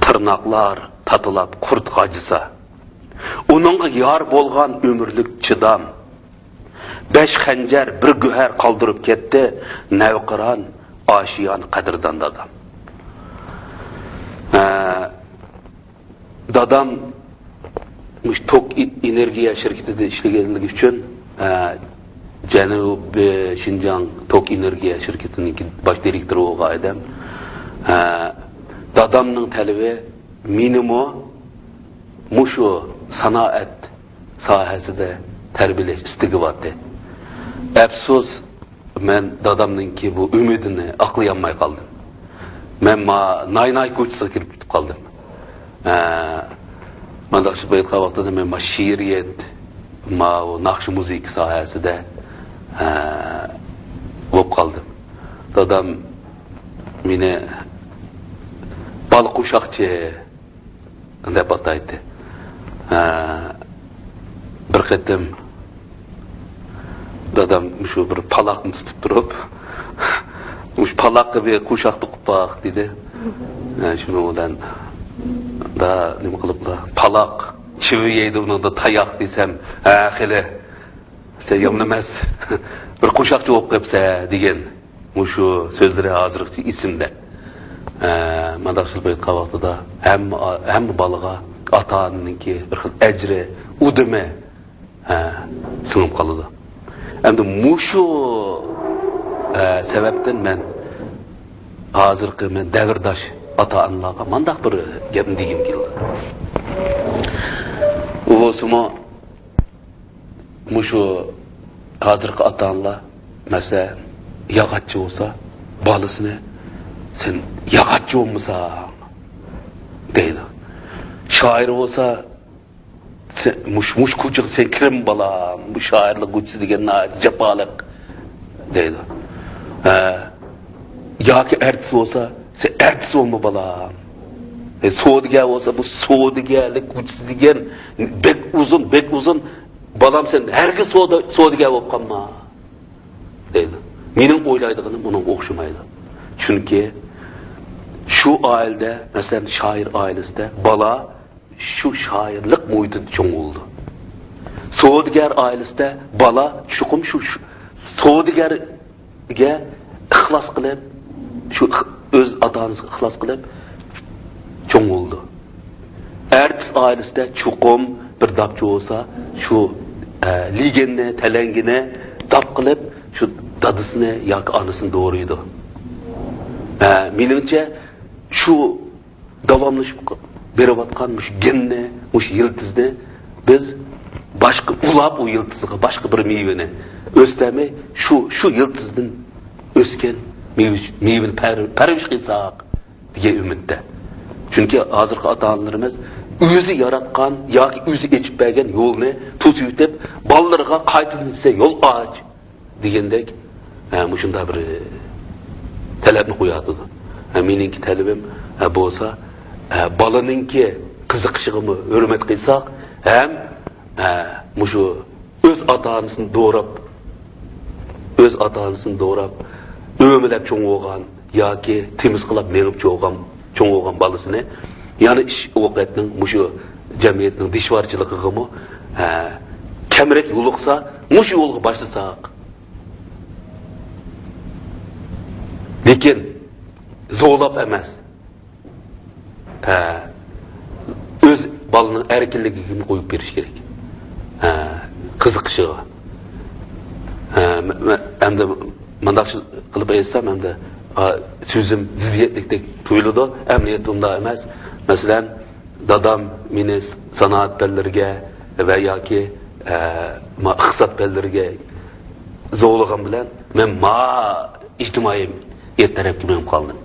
تىرناقلار تاتىلاپ قۇرت غاجىسا، ئۇنىڭغا يار بولغان ئۆمۈرلۈك چىدام. بەش خەنجەر، بىر گۆھەر قالدۇرۇپ كەتتى، نەۋقىران، ئاشىيان، قەدىردان دادام. ھە، دادام مۇشۇ توك ئېنېرگىيە شىركىتىدە ئىشلىگەنلىكى ئۈچۈن، ھە، جەنۇبىي شىنجاڭ توك ئېنېرگىيە شىركىتىنىڭكى باش دىرېكتورى بولغان ئادەم. ھە، دادامنىڭ تەلىپى مېنىمۇ مۇشۇ سانائەت ساھەسىدە تەربىيەلەش ئىستىكى بارتى. ئەپسۇس، مەن دادامنىڭكى بۇ ئۈمىدىنى ئاقلىيالماي قالدىم. مەن ما ناي-ناي كوچىسىغا كىرىپ كېتىپ قالدىم. ھە، مانداقچە ئېيتقان ۋاقتىدا مەن ما شېئىرىيەت، ما ناخشا مۇزىكا ساھەسىدە، ھە، بولۇپ قالدىم. دادام مېنى بالا قوشاقچى دەپ ئاتايتتى. ھە، بىر قېتىم دادام مۇشۇ بىر پالاقنى تۇتۇپ تۇرۇپ، مۇشۇ پالاققا بىر قوشاق توقۇپ باق دېدى. ھە، شۇنىڭ بىلەن دا نېمە قىلىپلا، پالاق چىۋە يەيدۇ، ئۇنىڭدا تاياق دېسەم، ھە، خېلى سەن يامان ئەمەس، بىر قوشاقچى بولۇپ قېلىپسەن دېگەن مۇشۇ سۆزلىرى ھازىرغىچە ئېسىمدە. ھە، مانداق سۆزلەپ ئېيتقان ۋاقتىدا ھەممە، ھەممە بالىغا ئاتا-ئانىنىڭكى بىر خىل ئەجرى، ئۇدۇمى ھە، سىڭىپ قالىدۇ. ئەمدى مۇشۇ، ھە، سەۋەبتىن مەن ھازىرقى مەن دەۋرداش ئاتا-ئانىلارغا مانداق بىر گەپنى دېگۈم كېلىدۇ. ئۇ بولسىمۇ مۇشۇ ھازىرقى ئاتا-ئانىلار، مەسىلەن، ياغاچچى بولسا، بالىسىنى، «سەن ياغاچچى بولمىساڭ» دەيدۇ. شائىر بولسا، سەن، مۇش، مۇش كوچىغا سەن كىرمە بالام، بۇ شائىرلىق كوچىسى دېگەن ناھايىتى جاپالىق دەيدۇ. ھە. ياكى ئارتىس بولسا، سەن ئارتىس بولما بالام. ئە، سودىگەر بولسا، بۇ سودىگەرلىك كوچىسى دېگەن بەك ئۇزۇن، بەك ئۇزۇن. بالام، سەن ھەرگىز سودا، سودىگەر بولۇپ قالما دەيدۇ. مېنىڭ ئويلايدىغىنىم ئۇنىڭ ئوخشىمايدۇ. چۈنكى شۇ ئائىلىدە، مەسىلەن، شائىر ئائىلىسىدە بالا شۇ شائىرلىق مۇھىتىدا چوڭ بولىدۇ. سودىگەر ئائىلىسىدە بالا چوقۇم شۇ، شۇ سودىگەرگە ئىخلاس قىلىپ، شۇ ئىخ-، ئۆز ئاتا-ئانىسىغا ئىخلاس قىلىپ چوڭ بولىدۇ. ئارتىس ئائىلىسىدە چوقۇم بىر داپچى بولسا، شۇ، ئە، لېگىننى، تەلەڭگىنى داپ قىلىپ، شۇ دادىسىنى ياكى ئانىسىنى دورايدۇ. ئە، مېنىڭچە، شۇ داۋاملىشىپ بېرىۋاتقان مۇشۇ گېننى، مۇشۇ يىلتىزنى بىز باشقا ئۇلاپ، ئۇ يىلتىزغا باشقا بىر مېۋىنى ئۆستۈرمەي، شۇ، شۇ يىلتىزدىن ئۆسكەن مېۋە، مېۋىنى پەر-، پەرۋىش قىلساق دېگەن ئۈمىدتە. چۈنكى ھازىرقى ئاتا-ئانىلىرىمىز ئۆزى ياراتقان ياكى ئۆزى ئېچىپ بەرگەن يولنى توسۇۋېتىپ، بالىلىرىغا قايتىدىن سەن يول ئاچ دېگەندەك، ھە، مۇشۇنداق بىر تەلەپنى قويۇۋاتىدۇ. ھە، مېنىڭكى تەلىپىم، ھە، بولسا، ھە، بالىنىڭكى قىزىقىشىغىمۇ ھۆرمەت قىلساق ھەم، ھە، مۇشۇ ئۆز ئاتا-ئانىسىنى دوراپ، ئۆز ئاتا-ئانىسىنى دوراپ، ئۆمىلەپ چوڭ بولغان ياكى تېمىسقىلاپ مېڭىپ چوڭ بولغان، چوڭ بولغان بالىسىنى يەنە ئىش ۋاقىتنىڭ مۇشۇ جەمئىيەتنىڭ دىشۋارچىلىقىغىمۇ، ھە، كەمرەك يولۇقسا، مۇشۇ يولغا باشلىساق. لېكىن زورلاپ ئەمەس. ھە، ئۆز بالىنىڭ ئەركىنلىكىگە قويۇپ بېرىش كېرەك. ھە، قىزىقىشىغا. ھە، مە-، مە-، ئەمدى مۇنداق قىلىپ ئېيتسام، ئەمدى، ئا، سۆزۈم زىددىيەتلىكتەك تۇيۇلىدۇ. ئەمەلىيەتتە ئۇنداق ئەمەس. مەسىلەن، دادام مېنى سانائەت پەنلىرىگە ۋە ياكى، ئە، ما ئىقتىساد پەنلىرىگە زورلىغان بىلەن مەن ما ئىجتىمائىيەت تەرەپكە مېڭىپ قالدىم.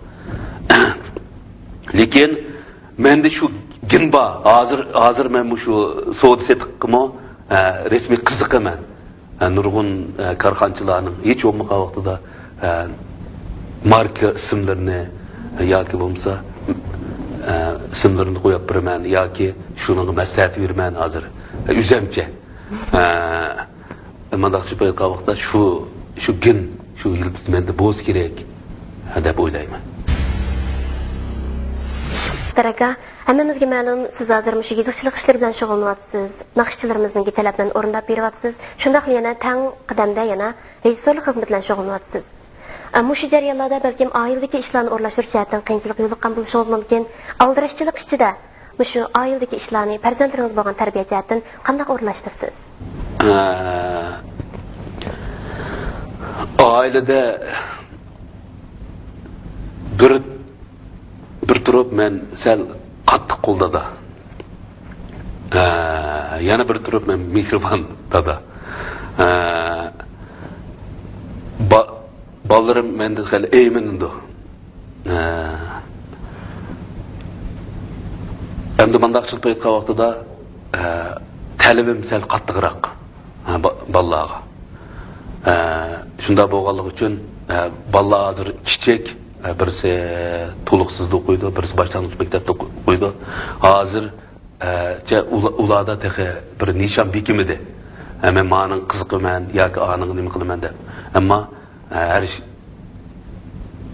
لېكىن مەندە شۇ گېن بار. ھازىر، ھازىر مەن مۇشۇ سودا سېتىققىمۇ، ئە، رەسمىي قىزىقىمەن. ئە، نۇرغۇن، ئە، كارخانىچىلارنىڭ ھېچ بولمىغان ۋاقتىدا، ئە، ماركا ئىسىملىرىنى، ئە، ياكى بولمىسا، ئە، ئىسىملىرىنى قويۇپ بېرىمەن ياكى شۇنىڭغا مەسلىھەت بېرىمەن ھازىر. ئە، ئۆزەمچە. ئە، مانداقچە ئېيتقان ۋاقىتتا شۇ، شۇ گېن، شۇ يىلتىز مەندە بولسا كېرەك، ھە، دەپ ئويلايمەن. دەرەكا، ھەممىمىزگە مەلۇم، سىز ھازىر مۇشۇ يېزىقچىلىق ئىشلىرى بىلەن شۇغۇللىنىۋاتىسىز، ناخشىچىلىرىمىزنىڭكى تەلەپلىرىنى ئورۇنداپ بېرىۋاتىسىز، شۇنداقلا يەنە تەڭ قەدەمدە يەنە رېژىسسورلۇق خىزمىتى بىلەن شۇغۇللىنىۋاتىسىز. ئە، مۇشۇ جەريانلاردا بەلكىم ئائىلىدىكى ئىشلارنى ئورۇنلاشتۇرۇش جەھەتتىن قىيىنچىلىق يولۇققان بولۇشىڭىز مۇمكىن. ئالدىراشچىلىق ئىچىدە مۇشۇ ئائىلىدىكى ئىشلارنى پەرزەنتلىرىڭىز بولغان تەربىيە جەھەتتىن قانداق ئورۇنلاشتۇرىسىز؟ ئە، ئائىلىدە بىر، بىر تۇرۇپ مەن سەل قاتتىق قول دادا. ئە، يەنە بىر تۇرۇپ مەن مېھرىبان دادا. ئە، با-، بالىلىرىم مەندىن خېلى ئەيمىنىدۇ. ئە، ئەمدى مۇنداقچىلىق ئېيتقان ۋاقتىدا، ئە، تەلىپىم سەل قاتتىقراق. ھە، با-، بالىلارغا. ھە، شۇنداق بولغانلىقى ئۈچۈن، ھە، بالىلار ھازىر كىچىك، ھە، بىرسى تولۇقسىزدا ئوقۇيدۇ، بىرسى باشلانغۇچ مەكتەپتە ئوقۇيدۇ. ھازىر، ھە، چە-، ئۇلا-، ئۇلاردا تېخى بىر نىشان بېكىمىدى. ھە، مەن مانىڭ قىزىقىمەن ياكى ئانىڭغا نېمە قىلىمەن دەپ. ئەمما، ھە، ھەر ئىش-،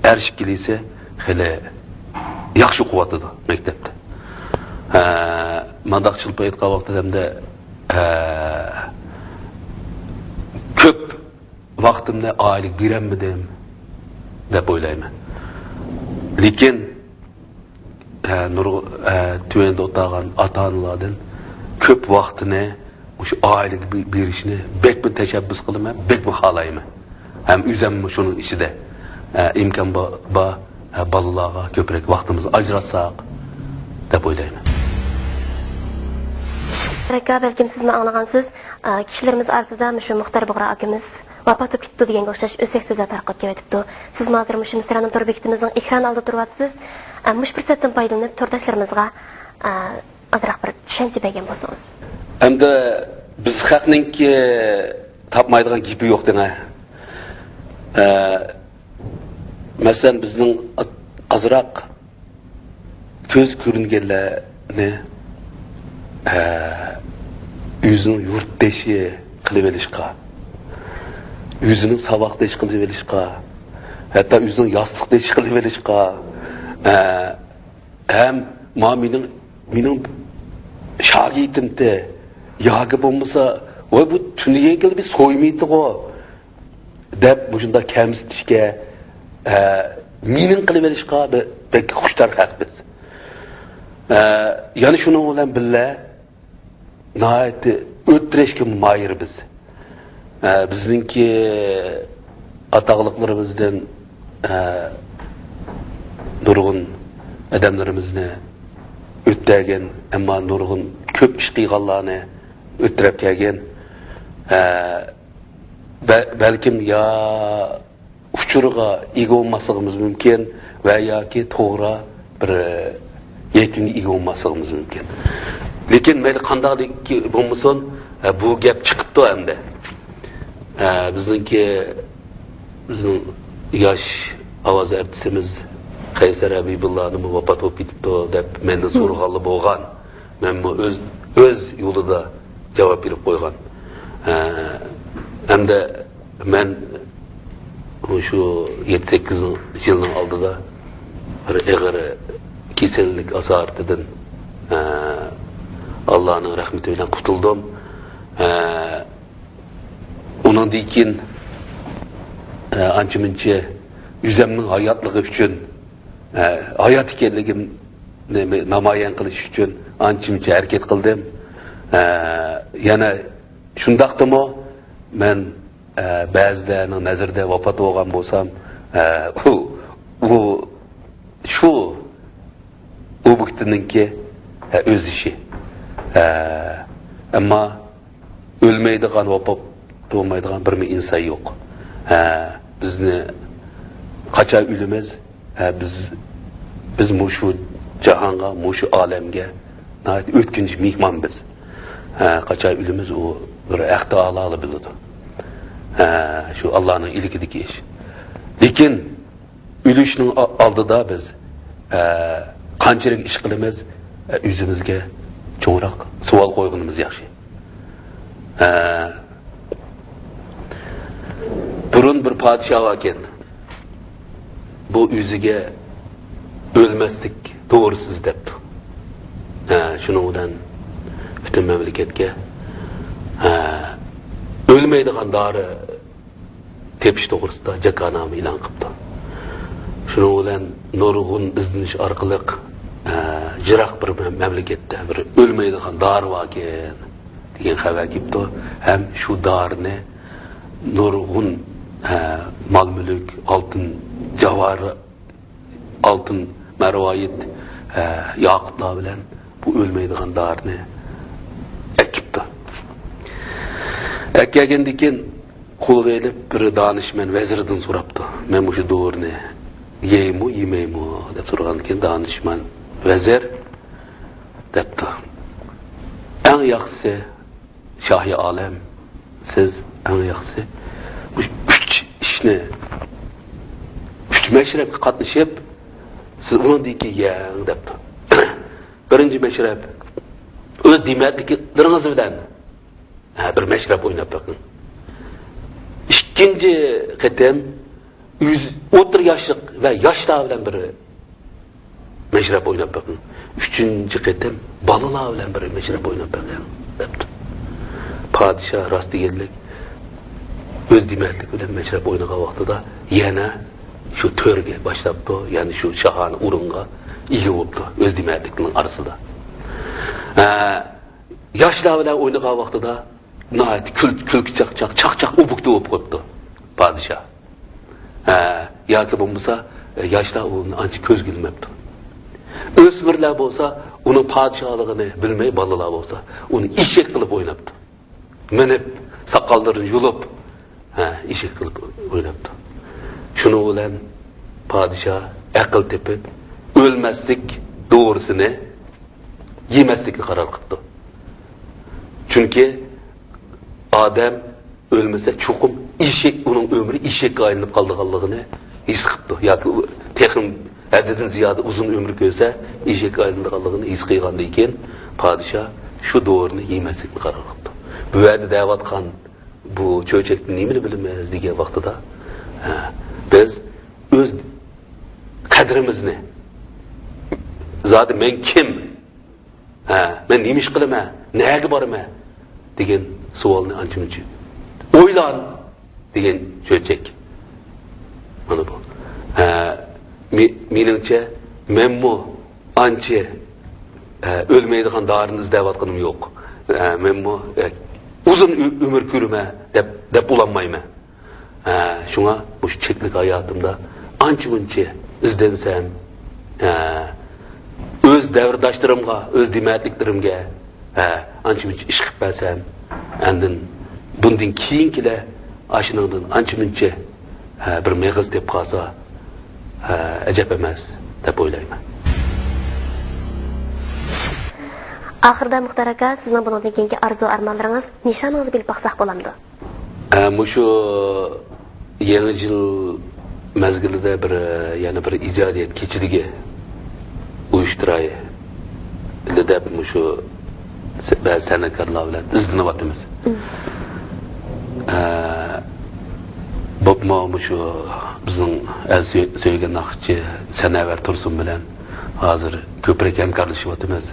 ھەر ئىككىلىسى خېلى ياخشى ئوقۇۋاتىدۇ مەكتەپتە. ھە، مانداق چىلپا ئېيتقان ۋاقتىدا ھەمدە، ھە، كۆپ ۋاقتىمنى ئائىلىگە بېرەلمىدىم دەپ ئويلايمەن. لېكىن، ئە، نۇرغۇ-، ئە، تۆۋەندە ئولتۇرغان ئاتا-ئانىلاردىن كۆپ ۋاقتىنى مۇشۇ ئائىلىگە بې-، بېرىشنى بەكمۇ تەشەببۇس قىلىمەن، بەكمۇ خالايمەن. ھەم ئۆزۈممۇ شۇنىڭ ئىچىدە، ئە، ئىمكان با-، بار، ئە، بالىلارغا كۆپرەك ۋاقتىمىزنى ئاجراتساق دەپ ئويلايمەن. ئاكا، بەلكىم سىزمۇ ئاڭلىغانسىز، ئە، كىشىلىرىمىز ئارىسىدا مۇشۇ مۇختەر بۇغرا ئاكىمىز ۋاپات بولۇپ كېتىپتۇ دېگەنگە ئوخشاش ئۆسەك سۆزلەر تارقاپ كېلىۋېتىپتۇ. سىزمۇ ھازىر مۇشۇ مىسرانىم تور بېكىتىمىزنىڭ ئېكران ئالدىدا تۇرۇۋاتىسىز. ئە، مۇشۇ پۇرسەتتىن پايدىلىنىپ تورداشلىرىمىزغا، ئە، ئازراق بىر چۈشەنچە بەرگەن بولسىڭىز. ئەمدى بىز خەقنىڭكى تاپمايدىغان گېپى يوق دەڭە. ئە، مەسىلەن، بىزنىڭ ئازراق كۆز كۆرۈنگەنلەرنى، ئە، ئۆزىنىڭ يۇرتدىشى قىلىۋېلىشقا، ئۆزىنىڭ ساۋاقدىشى قىلىۋېلىشقا، ھەتتا ئۆزىنىڭ ياستۇقدىشى قىلىۋېلىشقا، ئە، ھەم ما مېنىڭ، مېنىڭ شاگىرتىمتى ياكى بولمىسا، ۋاي، بۇ تۈنۈگۈنكىلا بىز سويمىيتىغۇ دەپ مۇشۇنداق كەمسىتىشكە، ئە، مېنىڭ قىلىۋېلىشقا بە-، بەك خۇشتار خەق بىز. ئە، يەنە شۇنىڭ بىلەن بىللە، ناھايىتى ئۆتتۈرۈشكە ماھىر بىز. ئە، بىزنىڭكى ئاتاقلىقلىرىمىزدىن، ئە، نۇرغۇن ئادەملىرىمىزنى ئۆتتۈرگەن، ئەمما نۇرغۇن كۆپ ئىش قىلغانلارنى ئۆتتۈرۈپ كەلگەن. ئە، بە-، بەلكىم يا ئۇچۇرغا ئىگە بولماسلىقىمىز مۇمكىن ۋە ياكى توغرا بىر يەكۈنگە ئىگە بولماسلىقىمىز مۇمكىن. لېكىن مەيلى قانداق بولمىسۇن، بۇ گەپ چىقىپتۇ ئەمدى. بىزنىڭكى، بىزنىڭ ياش ئاۋاز ئارتىسىمىز قەيسەر ھەبىبۇللانىمۇ ۋاپات بولۇپ كېتىپتۇ دەپ مەندىن سورىغانلار بولغان. مەنمۇ ئۆز، ئۆز يولىدا جاۋاب بېرىپ قويغان. ھە، ھەمدە مەن شۇ يەتتە سەككىز يىلنىڭ ئالدىدا بىر ئېغىر كېسەللىك ئاسارىتىدىن، ھە، ئاللانىڭ رەھمىتى بىلەن قۇتۇلدۇم. ھە، ئۇنىڭدىن كېيىن، ئە، ئانچە-مۇنچە ئۆزۈمنىڭ ھاياتلىقى ئۈچۈن، ئە، ھايات ئىكەنلىكىمنى نامايان قىلىش ئۈچۈن ئانچە-مۇنچە ھەرىكەت قىلدىم. ئە، يەنە شۇنداقتىمۇ مەن، ئە، بەزىلەرنىڭ نەزىرىدە ۋاپات بولغان بولسام، ئە، ئۇ، ئۇ شۇ ئوبيېكتىنىڭكى، ھە، ئۆز ئىشى. ھە، ئەمما ئۆلمەيدىغان، ۋاپات بولمايدىغان بىرمۇ ئىنسان يوق. ھە، بىزنى قاچان ئۆلىمىز، ھە، بىز، بىز مۇشۇ جاھانغا، مۇشۇ ئالەمگە ناھايىتى ئۆتكۈنچى مېھمان بىز. ھە، قاچان ئۆلىمىز، ئۇ بىر ھەق تائالا بىلىدۇ. ھە، شۇ ئاللانىڭ ئىلكىدىكى ئىش. لېكىن ئۆلۈشنىڭ ئا-، ئالدىدا بىز، ئە، قانچىلىك ئىش قىلىمىز، ئە، ئۆزىمىزگە چوڭراق سوئال قويغىنىمىز ياخشى. ئە، بۇرۇن بىر پادىشاھ باركەن، بۇ ئۆزىگە ئۆلمەسلىك دورىسى ئىزدەپتۇ. ئە، شۇنىڭ بىلەن پۈتۈن مەملىكەتكە، ئە، ئۆلمەيدىغان دورا تېپىش توغرىسىدا جاكارنامە ئېلان قىپتۇ. شۇنىڭ بىلەن نۇرغۇن ئىزدىنىش ئارقىلىق، ئە، يىراق بىر مە-، مەملىكەتتە بىر ئۆلمەيدىغان دورا باركەن دېگەن خەۋەر كېلىپتۇ. ھەم شۇ دورىنى نۇرغۇن، ئە، مال-مۈلۈك، ئالتۇن، جاۋھار، ئالتۇن، مەرۋايىت، ئە، ياقۇتلار بىلەن بۇ ئۆلمەيدىغان دورىنى ئەكىپتۇ. ئەكەلگەندىن كېيىن قولىغا ئېلىپ، بىر دانىشمەن ۋەزىردىن سوراپتۇ، «مەن مۇشۇ دورىنى يەيمۇ، يېمەيمۇ؟» دەپ سورىغاندىن كېيىن، دانىشمەن ۋەزىر دەپتۇ، «ئەڭ ياخشىسى، شاھى ئالەم، سىز ئەڭ ياخشىسى مۇشۇ ئۈچ ئىشنى، ئۈچ مەشرەپكە قاتنىشىپ، سىز ئۇنىڭدىن كېيىن يەڭ» دەپتۇ. بىرىنچى مەشرەپ، ئۆز دېمەتلىكلىرىڭىز بىلەن ھە، بىر مەشرەپ ئويناپ بېقىڭ. ئىككىنچى قېتىم ئۆز-، ئوتتۇرا ياشلىق ۋە ياشلار بىلەن بىر مەشرەپ ئويناپ بېقىڭ. ئۈچىنچى قېتىم بالىلار بىلەن بىر مەشرەپ ئويناپ بېقىڭ، دەپتۇ. پادىشاھ راست دېگەنلىك ئۆز دېمەكلىكى بىلەن مەشرەپ ئوينىغان ۋاقتىدا يەنە شۇ تۆرگە باشلاپتۇ، يەنى شۇ شاھانە ئورۇنغا ئىگە بوپتۇ، ئۆز دېمەكلىكىنىڭ ئارىسىدا. ھە، ياشلار بىلەن ئوينىغان ۋاقتىدا ناھايىتى كۈل-، كۈلكە چاقچاق، چاقچاق ئوبيېكتى بولۇپ قويۇپتۇ پادىشاھ. ھە، ياكى بولمىسا، ئە، ياشلار ئۇنى ئانچە كۆزگە ئىلماپتۇ. ئۆسمۈرلەر بولسا ئۇنىڭ پادىشاھلىقىنى بىلمەي، بالىلار بولسا ئۇنى ئېشەك قىلىپ ئويناپتۇ. مىنىپ، ساقاللىرىنى يۇلۇپ، ھە، ئېشەك قىلىپ ئويناپتۇ. شۇنىڭ بىلەن پادىشاھ ئەقىل تېپىپ، ئۆلمەسلىك دورىسىنى يېمەسلىككە قارار قىپتۇ. چۈنكى ئادەم ئۆلمىسە، چوقۇم ئېشەك، ئۇنىڭ ئۆمرى ئېشەككە ئايلىنىپ قالىدىغانلىقىنى ھېس قىپتۇ. ياكى ئۇ تېخىمۇ ھەددىدىن زىيادە ئۇزۇن ئۆمۈر كۆرسە، ئېشەككە ئايلىنىدىغانلىقىنى ھېس قىلغاندىن كېيىن، پادىشاھ شۇ دورىنى يېمەسلىكنى قارار قىپتۇ. بۇ يەردە دەۋاتقان بۇ چۆچەكتىن نېمىنى بىلىمىز دېگەن ۋاقتىدا، ھە، بىز ئۆز قەدرىمىزنى، زادى مەن كىم؟ ھە، مەن نېمە ئىش قىلىمەن؟ نەگە بارىمەن؟ دېگەن سوئالنى ئانچە-مۇنچە ئويلان دېگەن چۆچەك. مانا بۇ. ھە، مې-، مېنىڭچە، مەنمۇ ئانچە، ھە، ئۆلمەيدىغان دارىنى ئىزدەۋاتقىنىم يوق. ھە، مەنمۇ، ھە، ئۇزۇن ئۆ-، ئۆمۈر كۆرىمەن دەپ، دەپ ئۇلانمايمەن. ھە، شۇڭا مۇشۇ چەكلىك ھاياتىمدا ئانچە-مۇنچە ئىزدەنسەم، ھە، ئۆز دەۋرداشلىرىمغا، ئۆز دېمەتلىكلىرىمگە، ھە، ئانچە-مۇنچە ئىش قىلىپ بەرسەم، ئاندىن بۇندىن كېيىنكىلەر ئاشۇنىڭدىن ئانچە-مۇنچە، ھە، بىر مېغىز دەپ قالسا، ھە، ئەجەب ئەمەس دەپ ئويلايمەن. ئاخىرىدا مۇختار ئاكا، سىزنىڭ بۇنىڭدىن كېيىنكى ئارزۇ-ئارمانلىرىڭىز، نىشانىڭىزنى بىلىپ باقساق بولامدۇ؟ ئە، مۇشۇ يېڭى يىل مەزگىلىدە بىر، يەنە بىر ئىجادىيەت كېچىلىكى ئۇيۇشتۇرايلى دەپ، مۇشۇ سە-، بەزى سەنئەتكارلار بىلەن ئىزدىنىۋاتىمىز. مم. ئە، بولۇپمۇ مۇشۇ بىزنىڭ ئەزىز سۆ-، سۆيگەن ناخشىچى سەنەۋەر تۇرسۇن بىلەن ھازىر كۆپرەك ھەمكارلىشىۋاتىمىز.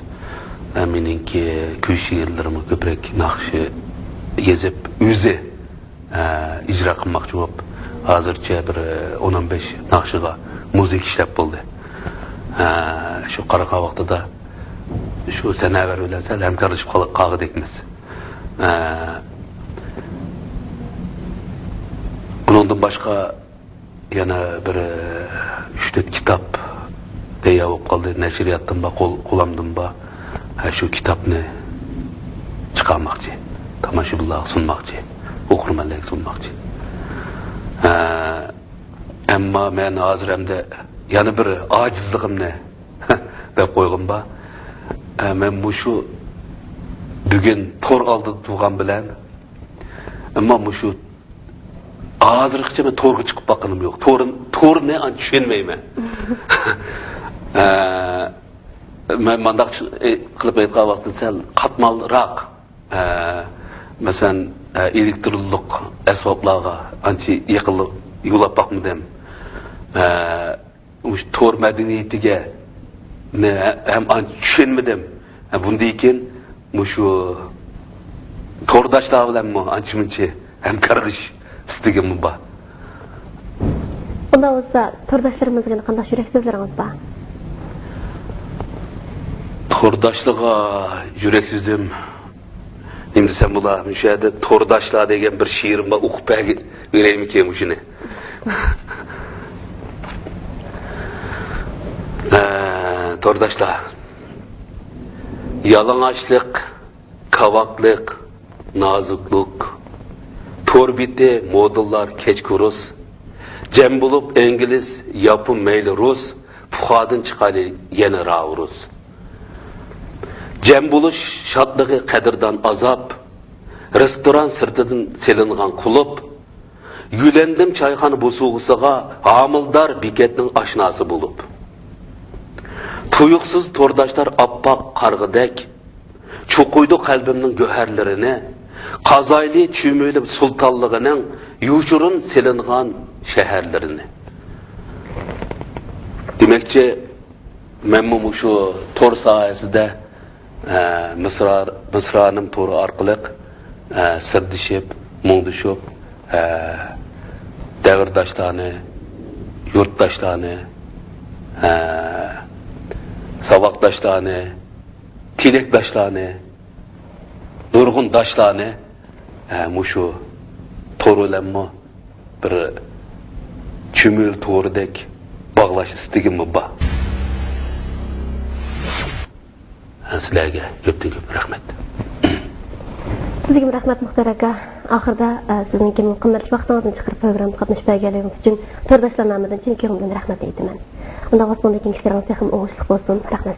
ھە، مېنىڭكى كۈي شېئىرلىرىمغا كۆپرەك ناخشا يېزىپ، ئۆزى، ھە، ئىجرا قىلماقچى بولۇپ، ھازىرچە بىر ئون، ئون بەش ناخشىغا مۇزىكا ئىشلەپ بولدى. ھە، شۇ قارىغان ۋاقتىدا شۇ سەنەۋەر بىلەن سەل ھەمكارلىشىپ قال-، قالغۇدەكمىز. ھە، بۇنىڭدىن باشقا يەنە بىر، ئە، ئۈچ تۆت كىتاب تەييار بولۇپ قالدى. نەشرىياتتىن بار، قول-، قولۇمدىن بار. ھە، شۇ كىتابنى چىقارماقچى. تاماشىبىنلارغا سۇنماقچى. ئوقۇرمەنلەرگە سۇنماقچى. ھە، ئەمما مەن ھازىر ئەمدى يەنە بىر ئاجىزلىقىمنى دەپ قويغۇم بار. ھە، مەن مۇشۇ بۈگۈن تور ئالدىدا تۇرغان بىلەن، ئەمما مۇشۇ ھازىرغىچە مەن تورغا چىقىپ باققىنىم يوق. تور، تورنى ئانچە چۈشەنمەيمەن. ئە، مەن مانداق چ-، ئە، قىلىپ ئېيتقان ۋاقتىدا سەل قاتمالراق، ئە، مەسىلەن، ئە، ئېلېكترونلۇق ئەسۋابلارغا ئانچە يېقىنلىق يولاپ باقمىدىم. ئە، مۇشۇ تور مەدەنىيىتىگە نە-، ھەم ئانچە چۈشەنمىدىم. ھە، بۇندىن كېيىن مۇشۇ تورداشلار بىلەنمۇ ئانچە-مۇنچە ھەمكارلىشىش ئىستىكىممۇ بار. ئۇنداق بولسا، تورداشلىرىمىزغا قانداق يۈرەك سۆزلىرىڭىز بار؟ تورداشلارغا يۈرەك سۆزۈم نېمە دېسەم بولا، مۇشۇ يەردە تورداشلار دېگەن بىر شېئىرىم بار، ئوقۇپ بەرگە-، بېرەيمىكىن مۇشۇنى؟ ھە، تورداشلار. يالىڭاچلىق، كاۋاكلىق، نازۇكلۇق. تور بېتى، مودېللار، كەچكە رۇس. جەم بولۇپ ئىنگلىز، ياپون، مەيلى رۇس. پۇخادىن چىقايلى يەنە راۋرۇس. جەم بولۇش شادلىقى قەدىردان ئازاب، رېستوران سىرتىدىن سېلىنغان قۇلۇپ، يۆلەندىم چايخانا بوسۇغىسىغا ھامىلىدار بېكەتنىڭ ئاشناسى بولۇپ. تۇيۇقسىز تورداشلار ئاپئاق قارغىدەك، چوقۇيدۇ قەلبىمنىڭ گۆھەرلىرىنى، قازايلى چۈمۈلە سۇلتانلىقىنىڭ يوشۇرۇن سېلىنغان شەھەرلىرىنى. دېمەكچى، مەنمۇ مۇشۇ تور ساھەسىدە، ئە، مىسرا-، مىسرانىم تورى ئارقىلىق، ئە، سىردىشىپ، مۇڭدىشىپ، ئە، دەۋرداشلارنى، يۇرتداشلارنى، ئە، ساۋاقداشلارنى، تىلەكداشلارنى، نۇرغۇن داشلارنى، ھە، مۇشۇ تور بىلەنمۇ بىر چۈمۈل تورىدەك باغلاش ئىستىكىممۇ بار. ھە، سىلەرگە كۆپتىن كۆپ رەھمەت. سىزگىمۇ رەھمەت، مۇختار ئاكا. ئاخىرىدا، ئە، سىزنىڭكى قىممەتلىك ۋاقتىڭىزنى چىقىرىپ پروگراممىمىزغا قاتنىشىپ بەرگەنلىكىڭىز ئۈچۈن تورداشلار نامىدىن چىن كۆڭلۈمدىن رەھمەتنى ئېيتىمەن. ئۇنداق بولسا بۇندىن كېيىنكى ئىشلىرىڭىز تېخىمۇ ئوڭۇشلۇق بولسۇن. رەھمەت.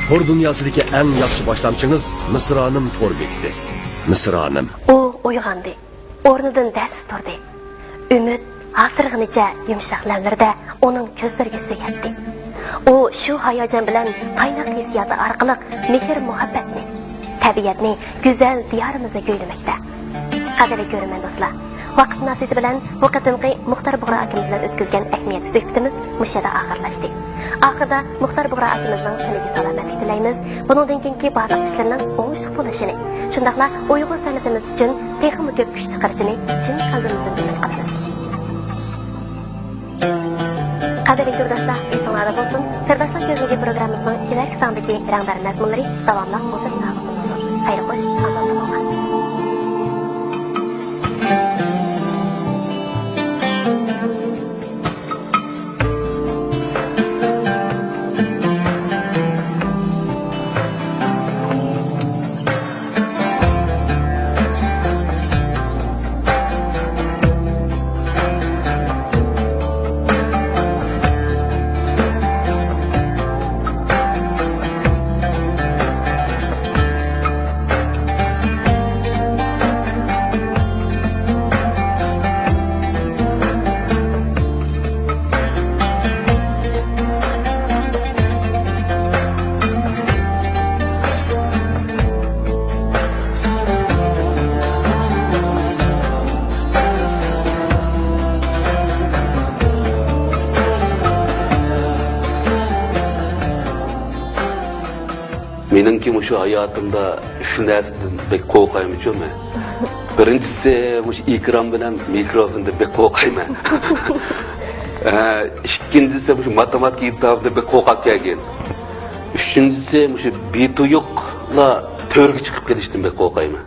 تور دۇنياسىدىكى ئەڭ ياخشى باشلامچىڭىز مىسرانىم تور بېكىتى. مىسرانىم. ئۇ ئويغاندى. ئورنىدىن دەس تۇردى. ئۈمىد ھاسىرىغىنىچە يۇمشاق لەۋلىرىدە ئۇنىڭ كۆزلىرىگە سۆيەتتى. ئۇ شۇ ھاياجان بىلەن قايناق ھېسسىياتى ئارقىلىق مېھىر-مۇھەببەتنى، تەبىئەتنى گۈزەل دىيارىمىزدا گۈللىمەكتە. قەدىرلىك كۆرۈرمەن دوستلار، ۋاقىت مۇناسىۋىتى بىلەن بۇ قېتىمقى مۇختار بۇغرا ئاكىمىز بىلەن ئۆتكۈزگەن ئەھمىيەتلىك سۆھبىتىمىز مۇشۇ يەردە ئاخىرلاشتى. ئاخىرىدا مۇختار بۇغرا ئاكىمىزنىڭ تېنىگە سالامەتلىك تىلەيمىز. بۇنىڭدىن كېيىنكى بارلىق ئىشلىرىنىڭ ئوڭۇشلۇق بولۇشىنى، شۇنداقلا ئۇيغۇر سەنئىتىمىز ئۈچۈن تېخىمۇ كۆپ كۈچ چىقىرىشىنى چىن قەلبىمىزدىن ئۈمىد قىلىمىز. قەدىرلىك تورداشلار، ئېسىڭلاردا بولسۇن، سىرداشلار كۆزنىكى پروگراممىمىزنىڭ كېلەركى سانىدىكى رەڭدار مەزمۇنلىرى داۋاملىق ئۇزۇن ئۇزۇن. خەير خوش، ئاماندا بولغان. مېنىڭكى مۇشۇ ھاياتىمدا ئۈچ نەرسىدىن بەك قورقايمەنچۇ مەن. بىرىنچىسى، مۇشۇ ئېكران بىلەن مىكروفوندىن بەك قورقايمەن. ھە، ئىككىنچىسى، مۇشۇ ماتېماتىكا ئىمتىھانىدىن بەك قورقۇپ كەلگەن. ئۈچىنچىسى، مۇشۇ بىتۇيۇقلا تۆرگە چىقىپ قېلىشتىن بەك قورقايمەن.